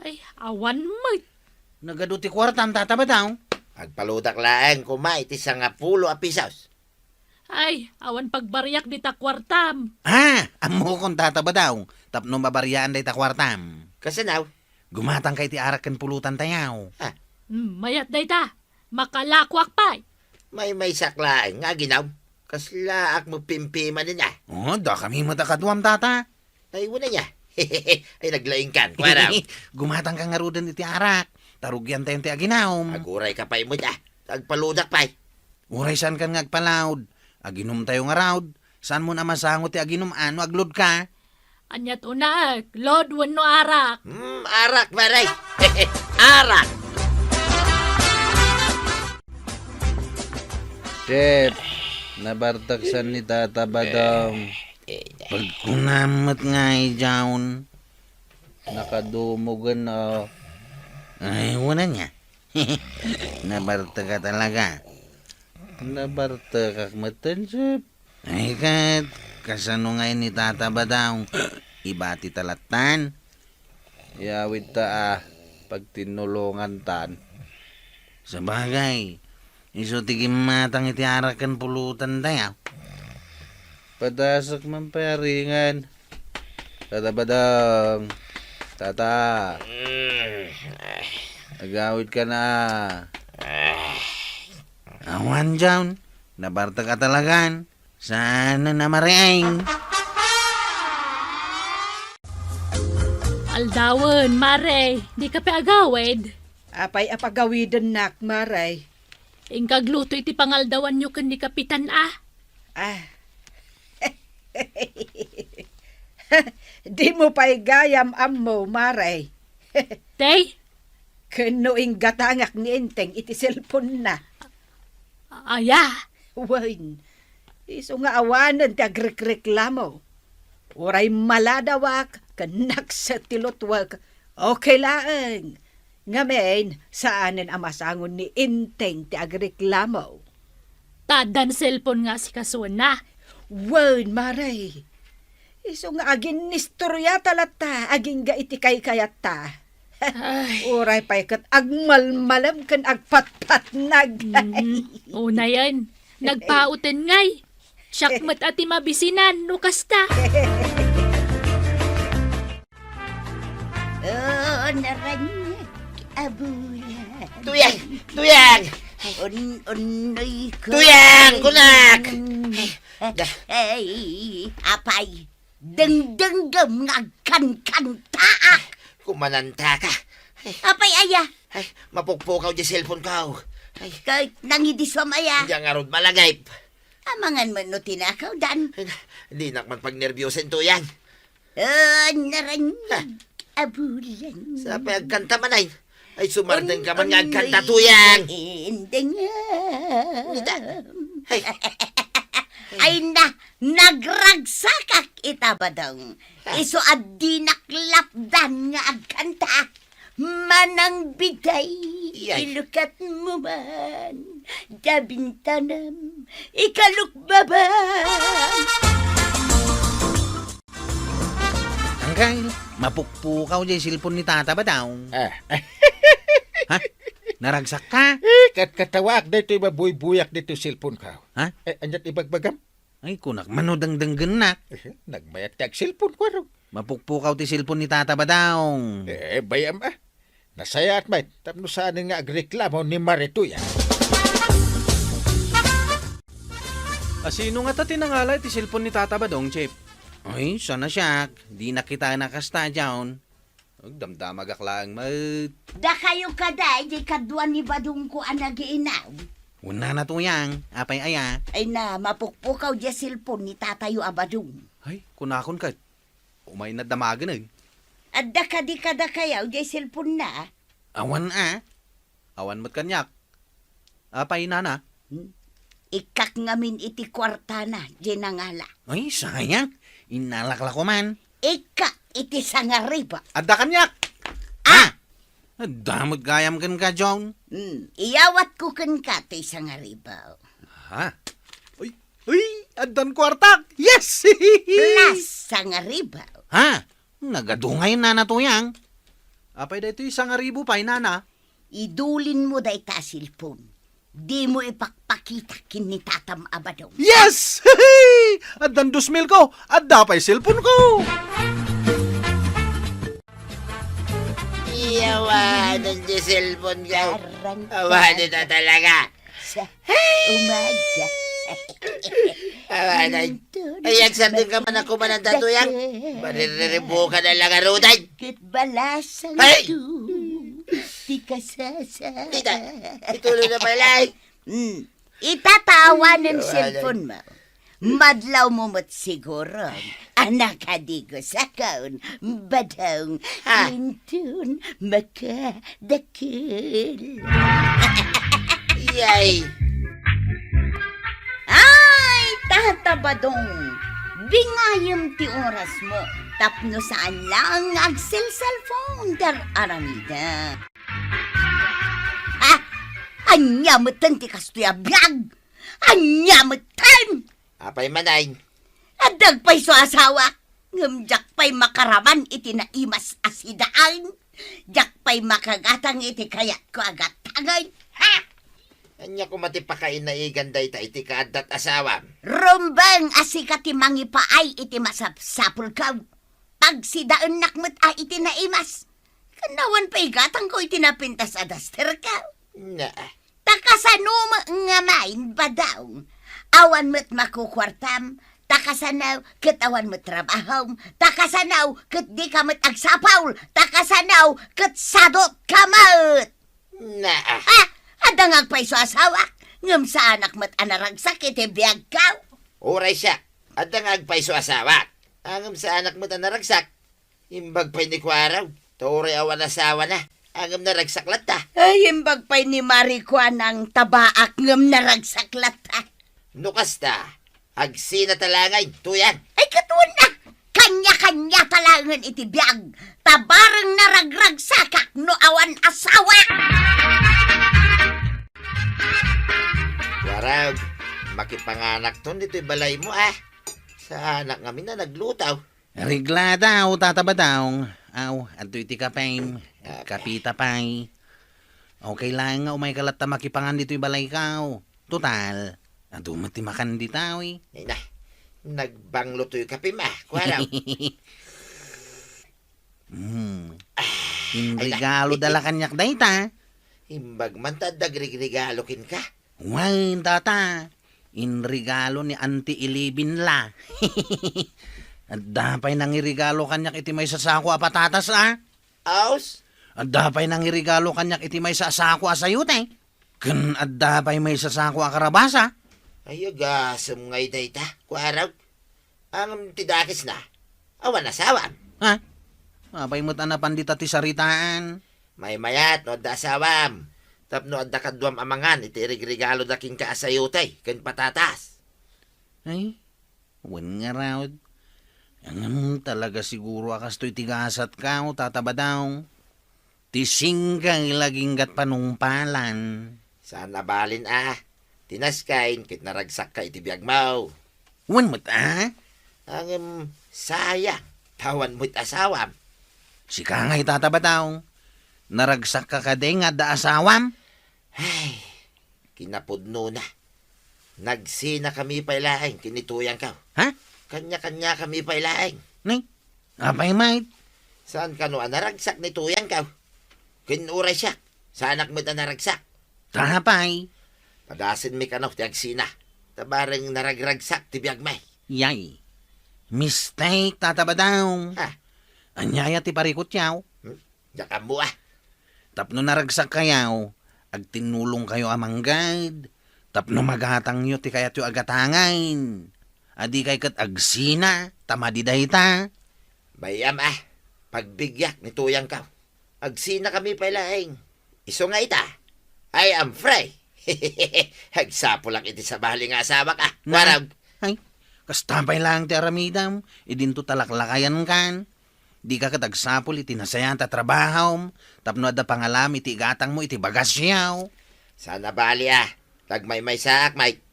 Ay, awan met. Nagadu ti kuartam, Tata Badong? Agpaludak laeng koma iti sangapulo a pisos. Ay, awan pagbariak dita kuartam. Ah, ammokon, Tata Badong, tapno mabariaan dayta kuartam. Kasano? Gumatangka iti arak ken pulutan tayaw. Ah. Hmm, mayat dayta. Makalakoak pay. Maymaysak laeng nga aginum. Kaslaak mo pimpimanen, ah. Oh, dakami met a kaduam, tata. Ay, wala niya. Ay, naglaingkan, kuara. Gumatangka ngaruden iti arak. Tarugiantayo ti aginum. Aguray ka pay met, ah. Agpaludak pay. Uray saankan nga agpalaud. Aginumtayo ngarud. Saanmon a masango ti aginum-an no agloadka? Ania ti unaek, load wenno arak? Hmm, arak, Maray. Arak. Chef, nabarteksan ni Tata Badong. Eh, eh. Pagkunam met nga idiaon. Nakadumogen, oh. Ay, wala niya. Nabartek ka talaga. Nabartekak met, Chef. Ay, ket, kasano ngay ni Tata Badong? Ibati ta lattan? Iyawidta a pagtinnulongantan. Sabagay, isu ti gimmatang iti arak ken pulutantayo. Padasek man pay a ringen. Tata Badong. Tata. Agawid ka na. Awan, John. Nabartek ka talagan. Saan na, Mare? Aldawen, Mare. Di ka pay agawid? Apay a pagawidennak, Mare? Inka agluto iti pangaldawanyo ken ni Kapitan a. Ah. Dimo pay gayam ammo, Mare. Tay? Ken no inggatangak ni Enteng iti cellphone-na. Aya? Wen, isu nga awanen ti agrekreklamo. Uray maladawak ken nakset ti lutwek, okay laeng. Ngamin, saanen a masango ni Enteng ti agreklamo. Ta addan cellphone nga asikasuenna. Wen, Mare. Isu nga aginnistoriata latta agingga iti kaykayatta. Ay. Uray pay ket agmalmalem ken agpatpatnag. Mm, unayen, nagpauten ngay. Siak met a ti mabisinan no kasta. Oh, naranyag a bulan. Tuyang! Tuyang! Un-, unnoy ko. Tuyang, kunak! Ay, apay, dengdenggem nga agkankantaak. Kumananta ka. Apay, aya? Ay, mapukpukaw di cellphone ko. Ay. Kay nangidiswam, aya? Diak ngarud malagip. Amangan met no tinakaw, Dan. Ay, na, dinak man pagnerbiyosen, Tuyang. Ah, naranyag a bulan. Sa pay agkanta man ay. Ay, sumardeng ka man nga agkanta, Tuyang. Indeng. Ita. Ay. Ay na, nagragsakak ita, Badong. Ah. Isu a dinak lapdan nga agkanta. Manang biday, iyay. Ilukat mo man, dabintanam, ikalukbaban. Anggal, mapukpukaw jay cellphone ni Tata Badong. Ah. Ha? Naragsak ka? Eh, kat-, katawaak daytoy mabuybuyak ditoy cellphone ko. Ha? Eh, andiat ibagbagam? Ay, kunak, mano dengdenggennak. Eh, nagmayat ti agselpon, kuaro. Mapukpukaw ti selpon ni Tata Badong. Eh, bayam, ah. Nasayaat met, tapno saanen nga agreklamo ni Mare Tuyang. A, sino ngata ti nangala iti selpon ni Tata Badong, Chip? Ay, sana siak. Dinak kitaen a kasta, John. Agdamdamagak laeng met. Dakayo kada, idiay kadua ni Badongko a nagiinam. Wen, Nana Tuyang, apay aya? Ay na, mapukpukaw diay selpon ni tatayo a Badong. Ay, kunakon ket. Umayna damagen, eh. Adda kadi kadakayo diay selponna? Awan a. Awan met kaniak. Apay, Nana? Hmm? Ikkak ngamin iti kuartana, diay nangala. Ay, sayang. Innalak la koman. Ikkak iti sangaribu. Adda kaniak! Ah! Ah! Adda met gayam kenka, John. Hmm, iyawatko kenka ti sangaribu. Ha? Uy, uy, addan kuartak! Yes! Plus sangaribu. Ha? Nagadu ngay, Nana Tuyang. Apay daytoy sangaribu pay, Nana? Idulinmo dayta a selpon. Dimo ipakpakita ken ni tatam a Badong. Yes! Addan dos mil ko! Adda pay selpon ko! Yawanan ti selpon ko. Awan ita talaga. Sa umaga. Awanay. Ay, agsardeng ka man a kumananda, Tuyang. Maririribukan na lang a rudan. Ket balasang Ay! Ti kasasa. Tita, ituloy na pala, eh. Hmm. Itatawanem Awanay. Cellphone mo. Madlawmo met siguro a nakadigos akon, Badong, Ha? Inton makadakkel. Yay! Ay, Tata Badong, bingayem ti orasmo tapno saan laeng nga agselselpon ti ar-aramidem. Ha? Ania metten ti kastoy a biag? Ania metten? Apay manen? Adda pay isu a asawa, ngem diak pay makaraman iti naimas a sidaen. Diak pay makagatang iti kayatko a gatangen. Ha? Ania koma ti pakainaigan dayta iti kaaddat asawam? Rumbeng a sika ti mangipaay iti masapsapulko. Pagsidaennak met a iti naimas. Ken awan pay igatangko iti napintas a dasterko. Na. Ta kasano met nga main, Badong? Awan met makukuartam, ta kasano ket awan met trabahom, ta kasano ket dika met agsapul, ta kasano ket sadot ka met. Na. Ha? Adda nga agpayso a asawak, ngem saanak met a naragsak iti biagko. Uray siak, adda nga agpayso a asawak, ngem saanak met a naragsak. Imbag pay ni Kuaraw, ta uray awan asawana, ngem naragsak latta. Ay, imbag pay ni Mari Kuanang tabaak, ngem naragsak latta. No kasta, agsina ta laeng, Tuyang. Ay, ket wen a, kanya-kanya ta laengen iti biag, ta bareng naragragsakak no awan asawa. Kuaraw, makipanganakton ditoy balaymo, a. Saanak ngamin a nagluto. Reglada, o Tata Badong. Aw, adtoy ti kapem. Kape ta pay. Okay laeng nga umayka latta makipangan ditoy balayko. Total, adu met ti makan ditoy. Ay na, nagbanglo toy kapem, a, Kuaraw. Hmm. Ah, ay na. Inregalo da la kaniak dayta. Imbag man ta adda agregregalo kenka. Wen, Tata, inregalo ni Auntie Eleven la. Adda pay nangiregalo kaniak iti maysa a sako a patatas, a. Aws? Adda pay nangiregalo kaniak iti maysa a sako a sayote. Ken adda pay maysa a sako a karabasa. Ay, agasem ngay dayta, Kuaraw. Ngem ti dakesna, awan asawam. Ha? Apay met a napan dita ti saritaan? Maymayat no adda asawam, tapno adda kaduam a mangan iti iregregaloda kenka a sayote ken patatas. Ay, wen ngarud. Ngem talaga siguro a kastoy ti gasatko, Tata Badong. Ti singko la aginggat panungpalan. Saan a balin a, ti nasken ket naragsakka iti biagmo. Wen met a? Ngem sayang, ta awan met asawam. Sika ngay, Tata Badong, naragsakka kadi nga adda asawam? Ay, kinapudnona. Nagsinakami pay laeng ken ni Tuyangko. Ha? Kanya-kanyakami pay laeng. Nay, apay met? Saan kano a naragsak ni Tuyangko? Ken uray siak, saanak met a naragsak. Ta apay? Padasenmi kano ti agsina. Ta bareng naragragsak ti biagmi. Yay. Mistake, Tata Badong. Ha? Ania aya ti parikutyo? Hmm? Diak ammo, a. Tapno naragsakkayo, agtinnulongkayo a manggad, tapno magatangyo ti kayatyo a gatangen. A dikay ket agsina, ta madi dayta. Mayam a, pagbigiak ni Tuyangko. Agsinakami pay laeng. Isu nga ita, I am free. Agsapulak iti sabali nga asawak a. Na? Kuaraw. Ay, kasta pay laeng ti aramidem, idinto ta laklakayankan. Dika ket agsapul iti nasayaat a trabahom, tapno adda pangalam iti igatangmo iti bagasyo. Saan a bali a, tagmaymaysaak, Mike.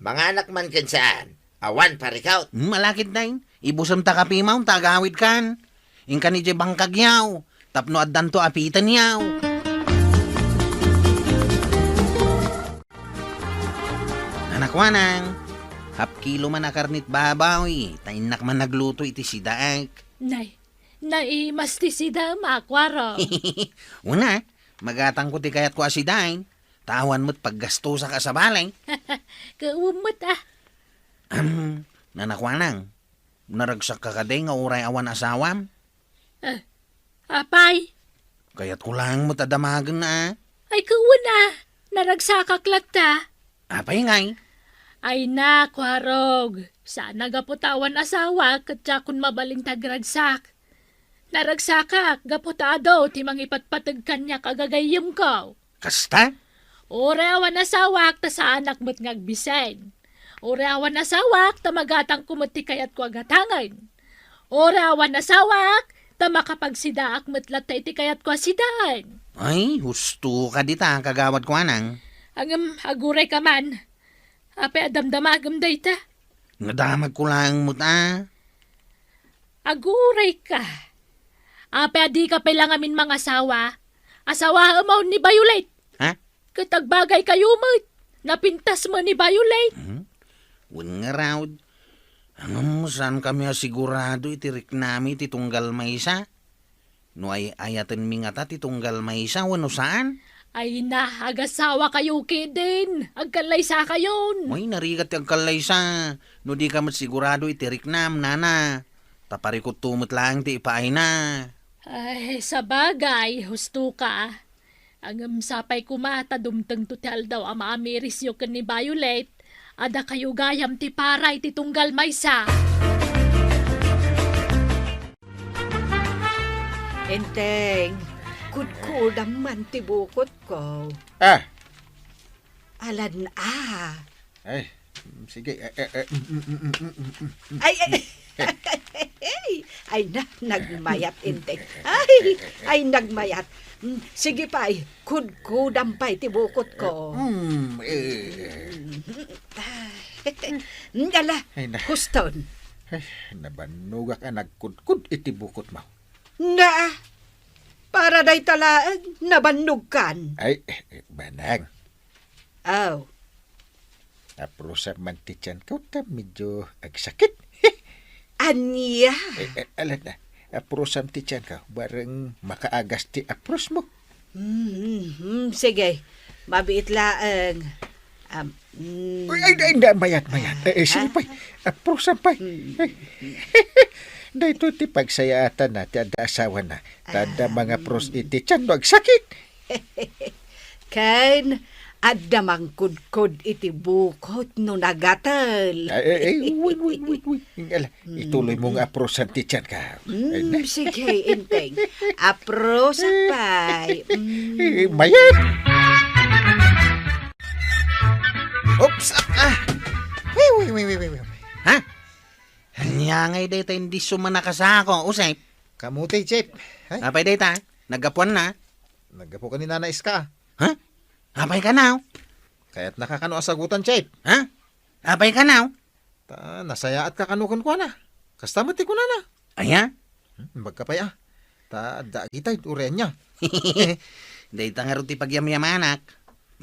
Manganak man ken saan, awan parikut. Hmm, alakid dayn, ibusem ta kapimo ta agawidkan. Inkan idiay bangkagyo, tapno addanto apitenyo. Nanakuanang, hapkilo man a karnit baboy, ta innak man nagluto iti sidaek. Nay, naimas ti sidaem, Kuaraw. Una, magatangko ti kayatko a sidaen. Ta awan met paggastosak a sabali. Kaawem met, a. Ahem, nanakuanang, naragsakka kadi nga uray awan asawam? Eh, apay? Kayatko laeng met a damagen, a. Ay, kawen, a. Naragsakak latta. Apay ngay? Ay, nak, warog. Saan a gapu ta awan asawak, ket diakon mabalin ti agragsak. Naragsakak gapu ta adu ti mangipatpateg kaniak a gagayyemko. Kasta? Uray awan asawak ta saanak met nga agbisin. Uray awan asawak ta magatangko met ti kayatko a gatangen. Uray awan asawak ta makapagsidaak met latta iti kayatko a sidaen. Ay, husto ka dita, kagawad kuanang. Ngem, agurayka man. Apay a damdamagem dayta? Nadamagko laeng met, a. Agurayka. Apay a dika pay la ngamin mangasawa? Asawaem ni Violet. Ha? Ket agbagaykayo met. Napintas met ni Violet. Mhm. Wen ngarud. Ngem, saankami a sigurado iti riknami ti tunggal maysa. No ay-ayatenmi ngata ti tunggal maysa wenno saan? Ay na, agasawakayo ketdin. Agkallaysakayon. Ay, narigat ti agkallaysa. No dika met sigurado iti riknam, nana. Ta parikutto met laeng ti ipaayna. Ay, sabagay, husto ka. Ngem sapay koma ta dumtengto ti aldaw a maamirisyo ken ni Violet. Adda kayo gayam ti para iti tunggal maysa. Enteng, kudkudam man ti bukotko. Ah. Alan a. Ay, sige. Eh, eh, eh, mm, mm, mm, mm, mm, mm, mm. Ay, ay, ay, na, nagmayat, Enteng. Ay, ay, nagmayat. Mm, sige pay, kudkudam pay ti bukotko. Mm, eh. Mm, ala, ay, na. Huston. Ay, nabannogak a nagkudkod iti bukotmo. Na, para dayta laeng, nabannogkan. Ay, eh, eh, banang. Aw. Aprosam man ti tianko ta medyo agsakit. Ania? Eh, eh, alan na. Aprosam ti tianko. Bareng makaagas ti aprosmo. Hmm, hmm, hmm, sige. Mabiit laeng. Am, hmm. Uy, ay, ay, na, mayat, mayat. Eh, eh, sige pay. Aprosam pay. Hmm. Ay. Daytoy ti pagsayaatan na ti adda asawana. Ta adda mangapros iti tian no agsakit. Ken adda mangkudkod iti bukot no nagatel. Ay, ay, ay, wait, wait, wait, wait. Ala, ituloy mo nga aprosan ti tianka. Ay, na. Mm, sige, Enteng. Aprosak pay. Mm. Eh, mayat! Oops! Ah! Ah! Wait, wait, wait, wait, wait. Ha? Ania ngay dayta indisyo manakasako, Usep? Kamote, Chef. Ay. Apay dayta? Naggapuan na? Naggapu ka ni Nana Iska. Ha? Apay kano? Kayatnaka kano a sagutan, Chef. Ha? Apay kano? Ta, nasayaatka kano kenkuana. Kasta met ti kunana. Aya? Hmm, bagka pay a. Ta, adda agitay, uray ania. Dayta ngarud ti pagyamyamanak.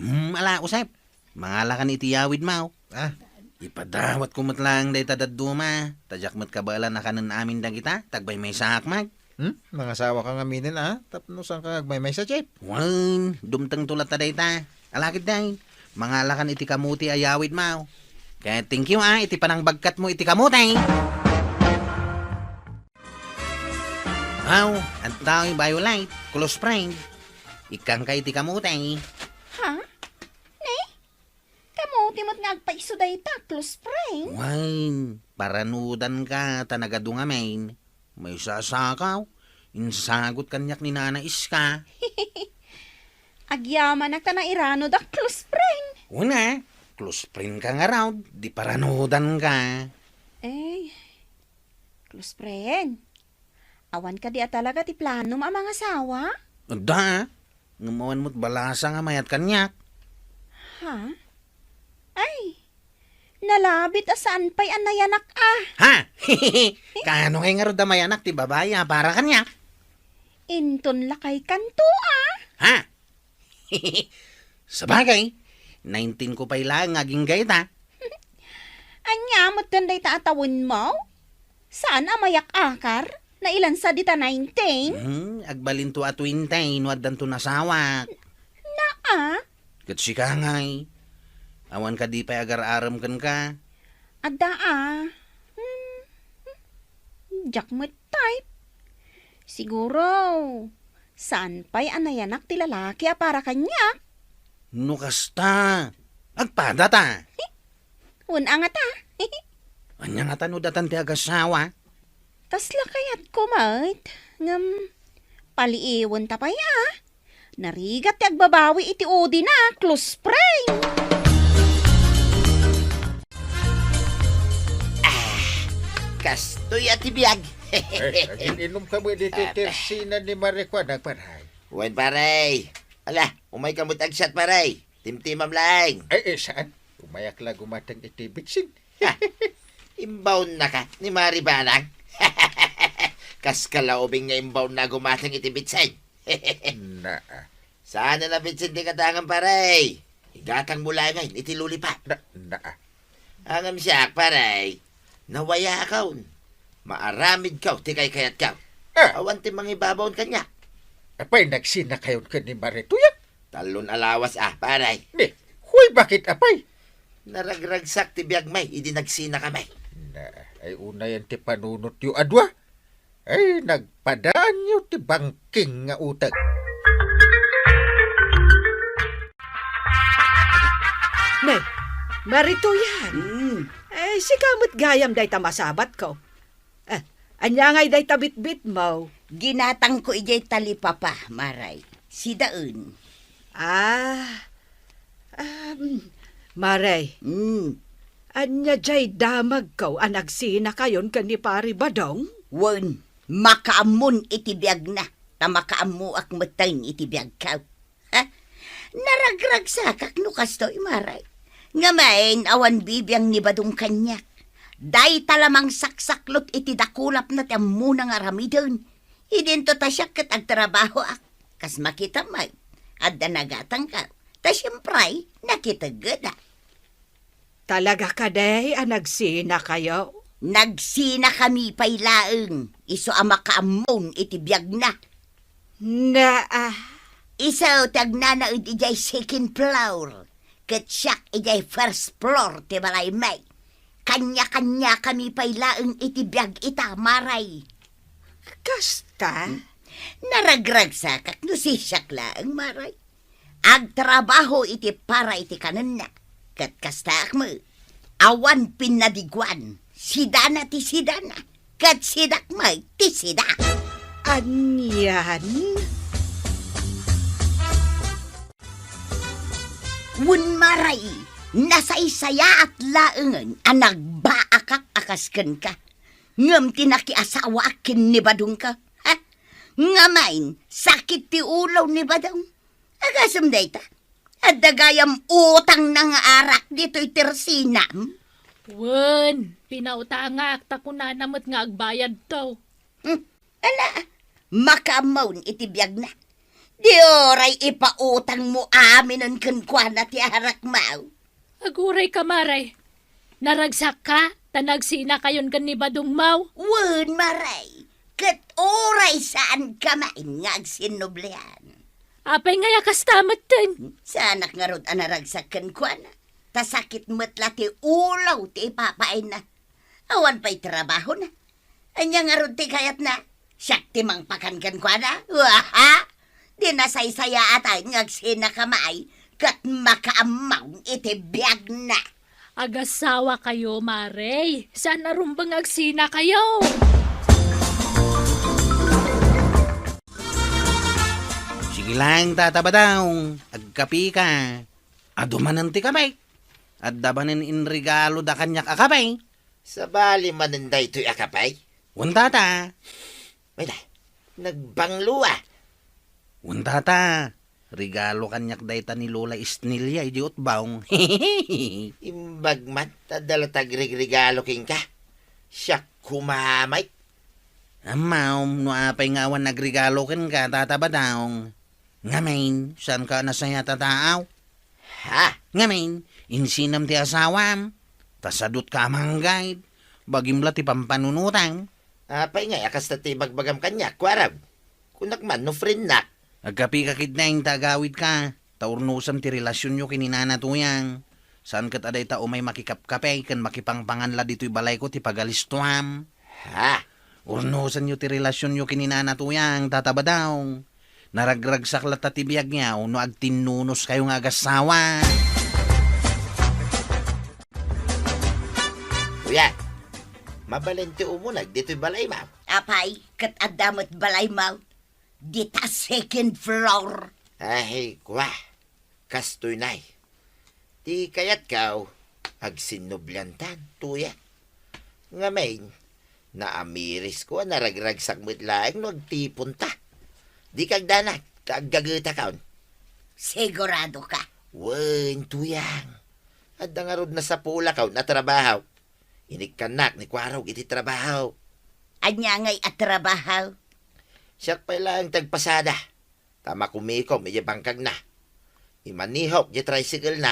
Hmm, ala, Usep. Mangalakan iti yawidmo. Ah. Ipadawatko met laeng dayta dadduma, ta diak met kabaelan a kanen amin dagita, ta agmaymaysaak met. Hmm? Mangasawaka ngaminen, a? Tapno saanka nga agmaymaysa, Chef? Wen, dumtengto latta dayta. Ala ketdi, mangalakan iti kamote a yawidmo. Ket thank you, a, iti panangbagkatmo iti kamote. Aw, adtoy, Violet, close friend. Ikkanka iti kamote. Ha? Ne? Kamote met nga agpaiso dayta, close friend. Wen, paranudanka ta nagadu ngamin. Maysasakaw, insagut kaniak ni Nana Iska. Agyamanak ta nairanodak, close friend. Wen a, close friendka ngarud, di paranudanka. Ay, close friend. Awan kadi a talaga ti planom a mangasawa? Adda, ngem awan met balasa nga mayat kaniak. Ha? Ay, nalabit a saan pay a nayanak a. Ha? Kaano ngay ngarud a mayanak ti babai a para kaniak? Inton lakay kanto a. Ha? Sabagay, nineteen ko pay laeng nga agingga ita. Ania met ken dayta a tawenmo? Saan a mayak-akar? Nailansa dita nineteen? Hmm, agbalinto a twenty no addanto nasawak. Naa, Ket sika ngay, awan kadi pay agar-arem kenka? Adda a. Hmm, hmm. Diak met type. Siguro, saan pay a nayanak ti lalaki a para kaniak? No kasta, agpada ta. Wen a ngata. Ania ngata no datan ti agasawa? Kasla kayatko met, ngem paliiwenta pay a. Narigat ti agbabawi iti udina, close friend. Ah, kastoy a ti biag. Eh, agin-inom ka met ditoy tersina ni Marikwan, a, pare. Wen, pare. Ala, umay ka met agsat, pare. Timtimam laeng. Ay, eh, saan? Umayak la gumateng iti bitsin. Ha, imbaonnaka ni Mari Banang? Kaska la ubing nga imbaonna a gumateng iti bitsin. Naa. Saan a nabitsin ti katangam, pare? Igatangmo laeng iti lollipop. Na, naa. Ngem siak, pare, nawayaakon. Maaramidko ti kaykayatko. Ah. Awan ti mangibabaon kaniak. Apay, nagsinakayon ken ni Mari Tuya? Tallon a lawas a, pare. Ni, huy, bakit, apay? Naragragsak ti biagmi idi nagsinakami. Na, ay unayen ti panunotyo a dua. Ay, nagpadaanyo ti bangking nga utang. Ne, Mari Tuyan. Mm. Eh, sika met gayam dayta masabatko. Eh, ania ngay dayta bitbitmo? Ginatangko idiay talipapa, Maray. Sidaen. Ah, um, Maray. Mm. Ania diay damagko a nagsinakayon ken ni Pari Badong? Wen, makaammon iti biagna, ta makaammoak metten iti biagko. Ha? Naragragsakak no kastoy, Maray. Ngem awan bibiang ni Badong kaniak. Dayta la mangsaksaklot iti dakulapna ti ammona nga aramiden. Idinto ta siak ket agtrabahoak. Kas makitam met, adda nagatangko. Ta siempre, nakitegedak. Talaga kadi a nagsinakayo? Nagsinakami pay laeng, isu a makaammon iti biagna. Naa. Isu ti agnanaed idiay second floor, ket siak idiay first floor ti balaymi. Kanya-kanyakami pay laeng iti biag ita, Maray. Kasta? Hmm. Naragragsakak no sisiak laeng, Maray. Agtrabaho iti para iti kanenna. Ket kastaak met, awan pinnadiguan, sidana ti sidana, ket sidak met ti sida. Anian? Wen, Maray, nasaysayaat laengen a nagbaakak a kas kenka. Ngem ti nakiasawaak ken ni Badongko, ha? Ngamin, sakit ti ulo ni Badong. Agasem dayta? Adda gayam utangna nga arak ditoy tersinam? Wen, pinautangak ta kunana met nga agbayadto. Hmm, ala, makaammon iti biagna. Di uray ipautangmo aminen kenkuana ti arakmo. Aguray ka, Maray. Naragsakka ta nagsinakayon ken ni Badongmo? Wen, Maray. Ket uray saanka main nga agsinnublean. Apay ngay a kasta metten? Saanak ngarud a naragsak kenkuana. Ta sakit met la ti ulo ti ipapaayna. Awan pay trabahona. Ania ngarud ti kayatna? Siak ti mangpakan kenkuana? Waha! Di nasaysayaatan nga agsinakami ket makaammon iti biagna. Agasawakayo, Maray. Saan a rumbeng nga agsinakayo? Sige lang, Tata Badong. Agkapika. Adu manen ti kape. Adda manen inregaloda kaniak a kape. Sabali manen daytoy a kape? Wen, Tata. Ay, na, nagbanglo a. Wen, Tata. Regalo kaniak dayta ni Lola Isnelia idi utbong. Imbag man, ta adda la ti agregregalo kenka. Siak koma met. Ammom, no apay nga awan nagregalo kenka, Tata Badong. Ngamin, saanka a nasayaat a tao? Ha? Ngamin, insinam ti asawam. Ta sadutka a manggayb. Bagim la ti pampanunotam. Apay ngay a kasta ti ibagbagam kaniak, kuarog? Kunak man no friendnak. Agkapika ketdin ta agawidka. Ta urnosem ti relasionyo ken ni Nana Tuyang. Saan ket a dayta umay makikapkape ken makipangpangan la ditoy balayko ti pagalistoam. Ha? Urnosenyo ti relasionyo ken ni Nana Tuyang, Tata Badong. Naragragsak latta ti biagyo no agtinnunoskayo nga agassawa. Kuya, mabalin ti umuneg ditoy balaymo? Apay, ket adda met balaymo. Dita second floor. Ay, kua, kastoy nay. Ti kayatko, agsinnubliantan, Tuyang. Ngamin, naamirisko a naragragsak met laeng no agtiponta. Dika agdanag, ta aggagetakon. Siguradoka? Wen, Tuyang. Adda ngarud nasapulakon a trabaho. Inikkannak ni Kuarog iti trabaho. Ania ngay a trabaho? Siak pay laeng ti agpasada. Ta makumikom idiay bangkagna. Imanihok diay tricycle-na.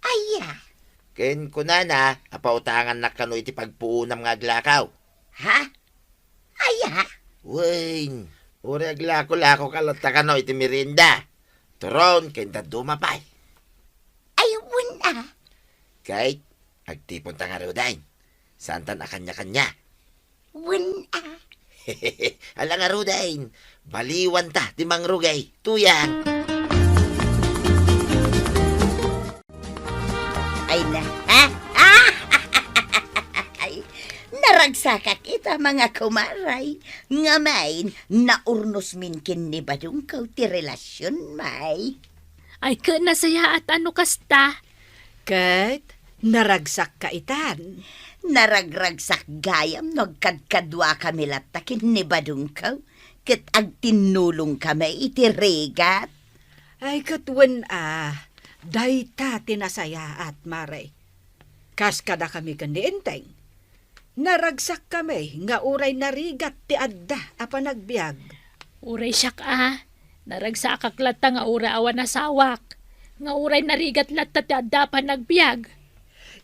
Aya? Ken kunana a pautangannak kano iti pagpuonam nga aglakaw. Ha? Aya? Wen, uray aglakolako ka latta kano iti merienda. Turon ken dadduma pay. Ay, wen a. Kay, agtiponta ngaruden. Saantan a kanya-kanya. Wen a. Ala ngaruden, baliwanta ti mangrugay, Tuyang. Ay na, ha? Ay, naragsakak ita, mga kumaray. Ngamin, naurnosmin ken ni Badongko ti relasionmi. Ay, ket nasayaat a no kasta. Ket naragsakka itan. Naragragsak gayam no agkadkaduakami latta ken ni Badongko, ket agtinnulongkami iti rigat. Ay, ket wen a, dayta ti nasayaat, Mare. Kas kadakami ken ni Enteng, naragsakkami nga uray narigat ti adda a panagbiag. Uray siak a, naragsakak latta nga uray awan asawak, nga uray narigat latta ti adda a panagbiag.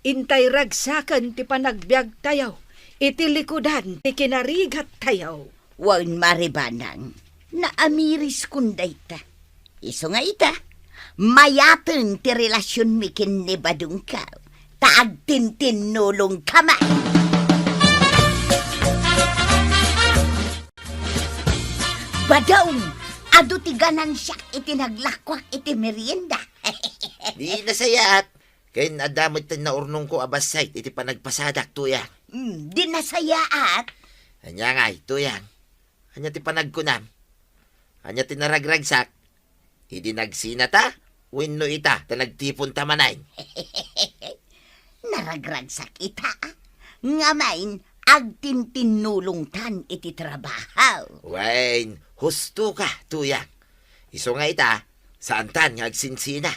Intay ragsaken ti panagbiagtayo iti likudan ti kinarigattayo. Wen, Mare Banang, naamiriskon dayta. Isu nga ita, mayaten ti relasionmi ken ni Badongko, ta agtintinnulongkami. Badong, adu ti ganansiak iti naglakuak iti merienda. Di nasayaat, ken adda met ti naurnongko a bassit iti panagpasadak, Tuyang. Hmm, di nasayaat? Ania ngay, Tuyang? Ania ti panagkunam? Ania ti naragragsak? Idi nagsinata wenno ita ta nagtiponta manen? Naragragsak ita, ngamin agtintinnulongtan iti trabaho. Wen, husto ka, Tuyang. Isu nga ita, saantan nga agsinsina.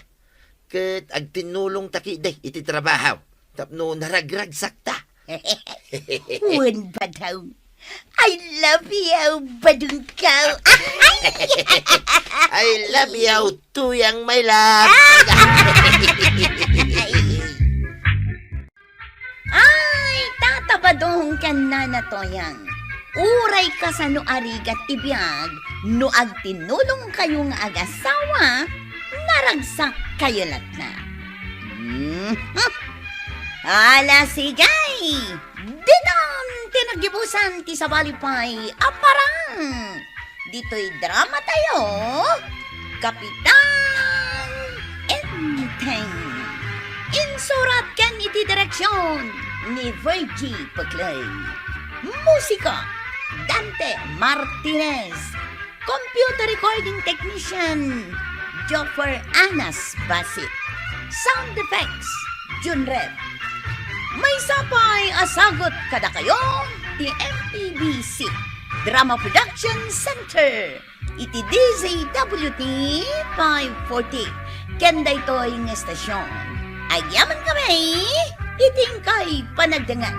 Ket agtinnulongta ketdi iti trabaho tapno naragragsakta. Wen, Badong. I love you, Badongko. I love you, Tuyang, my love. Ay, Tata Badong ken Nana Tuyang, uray kasano a rigat ti biag, no agtinnulongkayo nga agasawa, naragsakkayo latta. Mhm. Ala, sige! Ditan ti naggibusan ti sabali pay a parang ditoy dramatayo, Kapitan Enteng. Insurat ken iti direksion ni Virgie Peclay. Musika, Dante Martinez. Computer recording technician, Joffer Anas Basit. Sound effects, Junrep. Maysa pay a sagut kadakayo ti M P B C Drama Production Center iti D Z W T five forty. Ken daytoy nga estasion, agyamankami iti inkay panagdengngeg.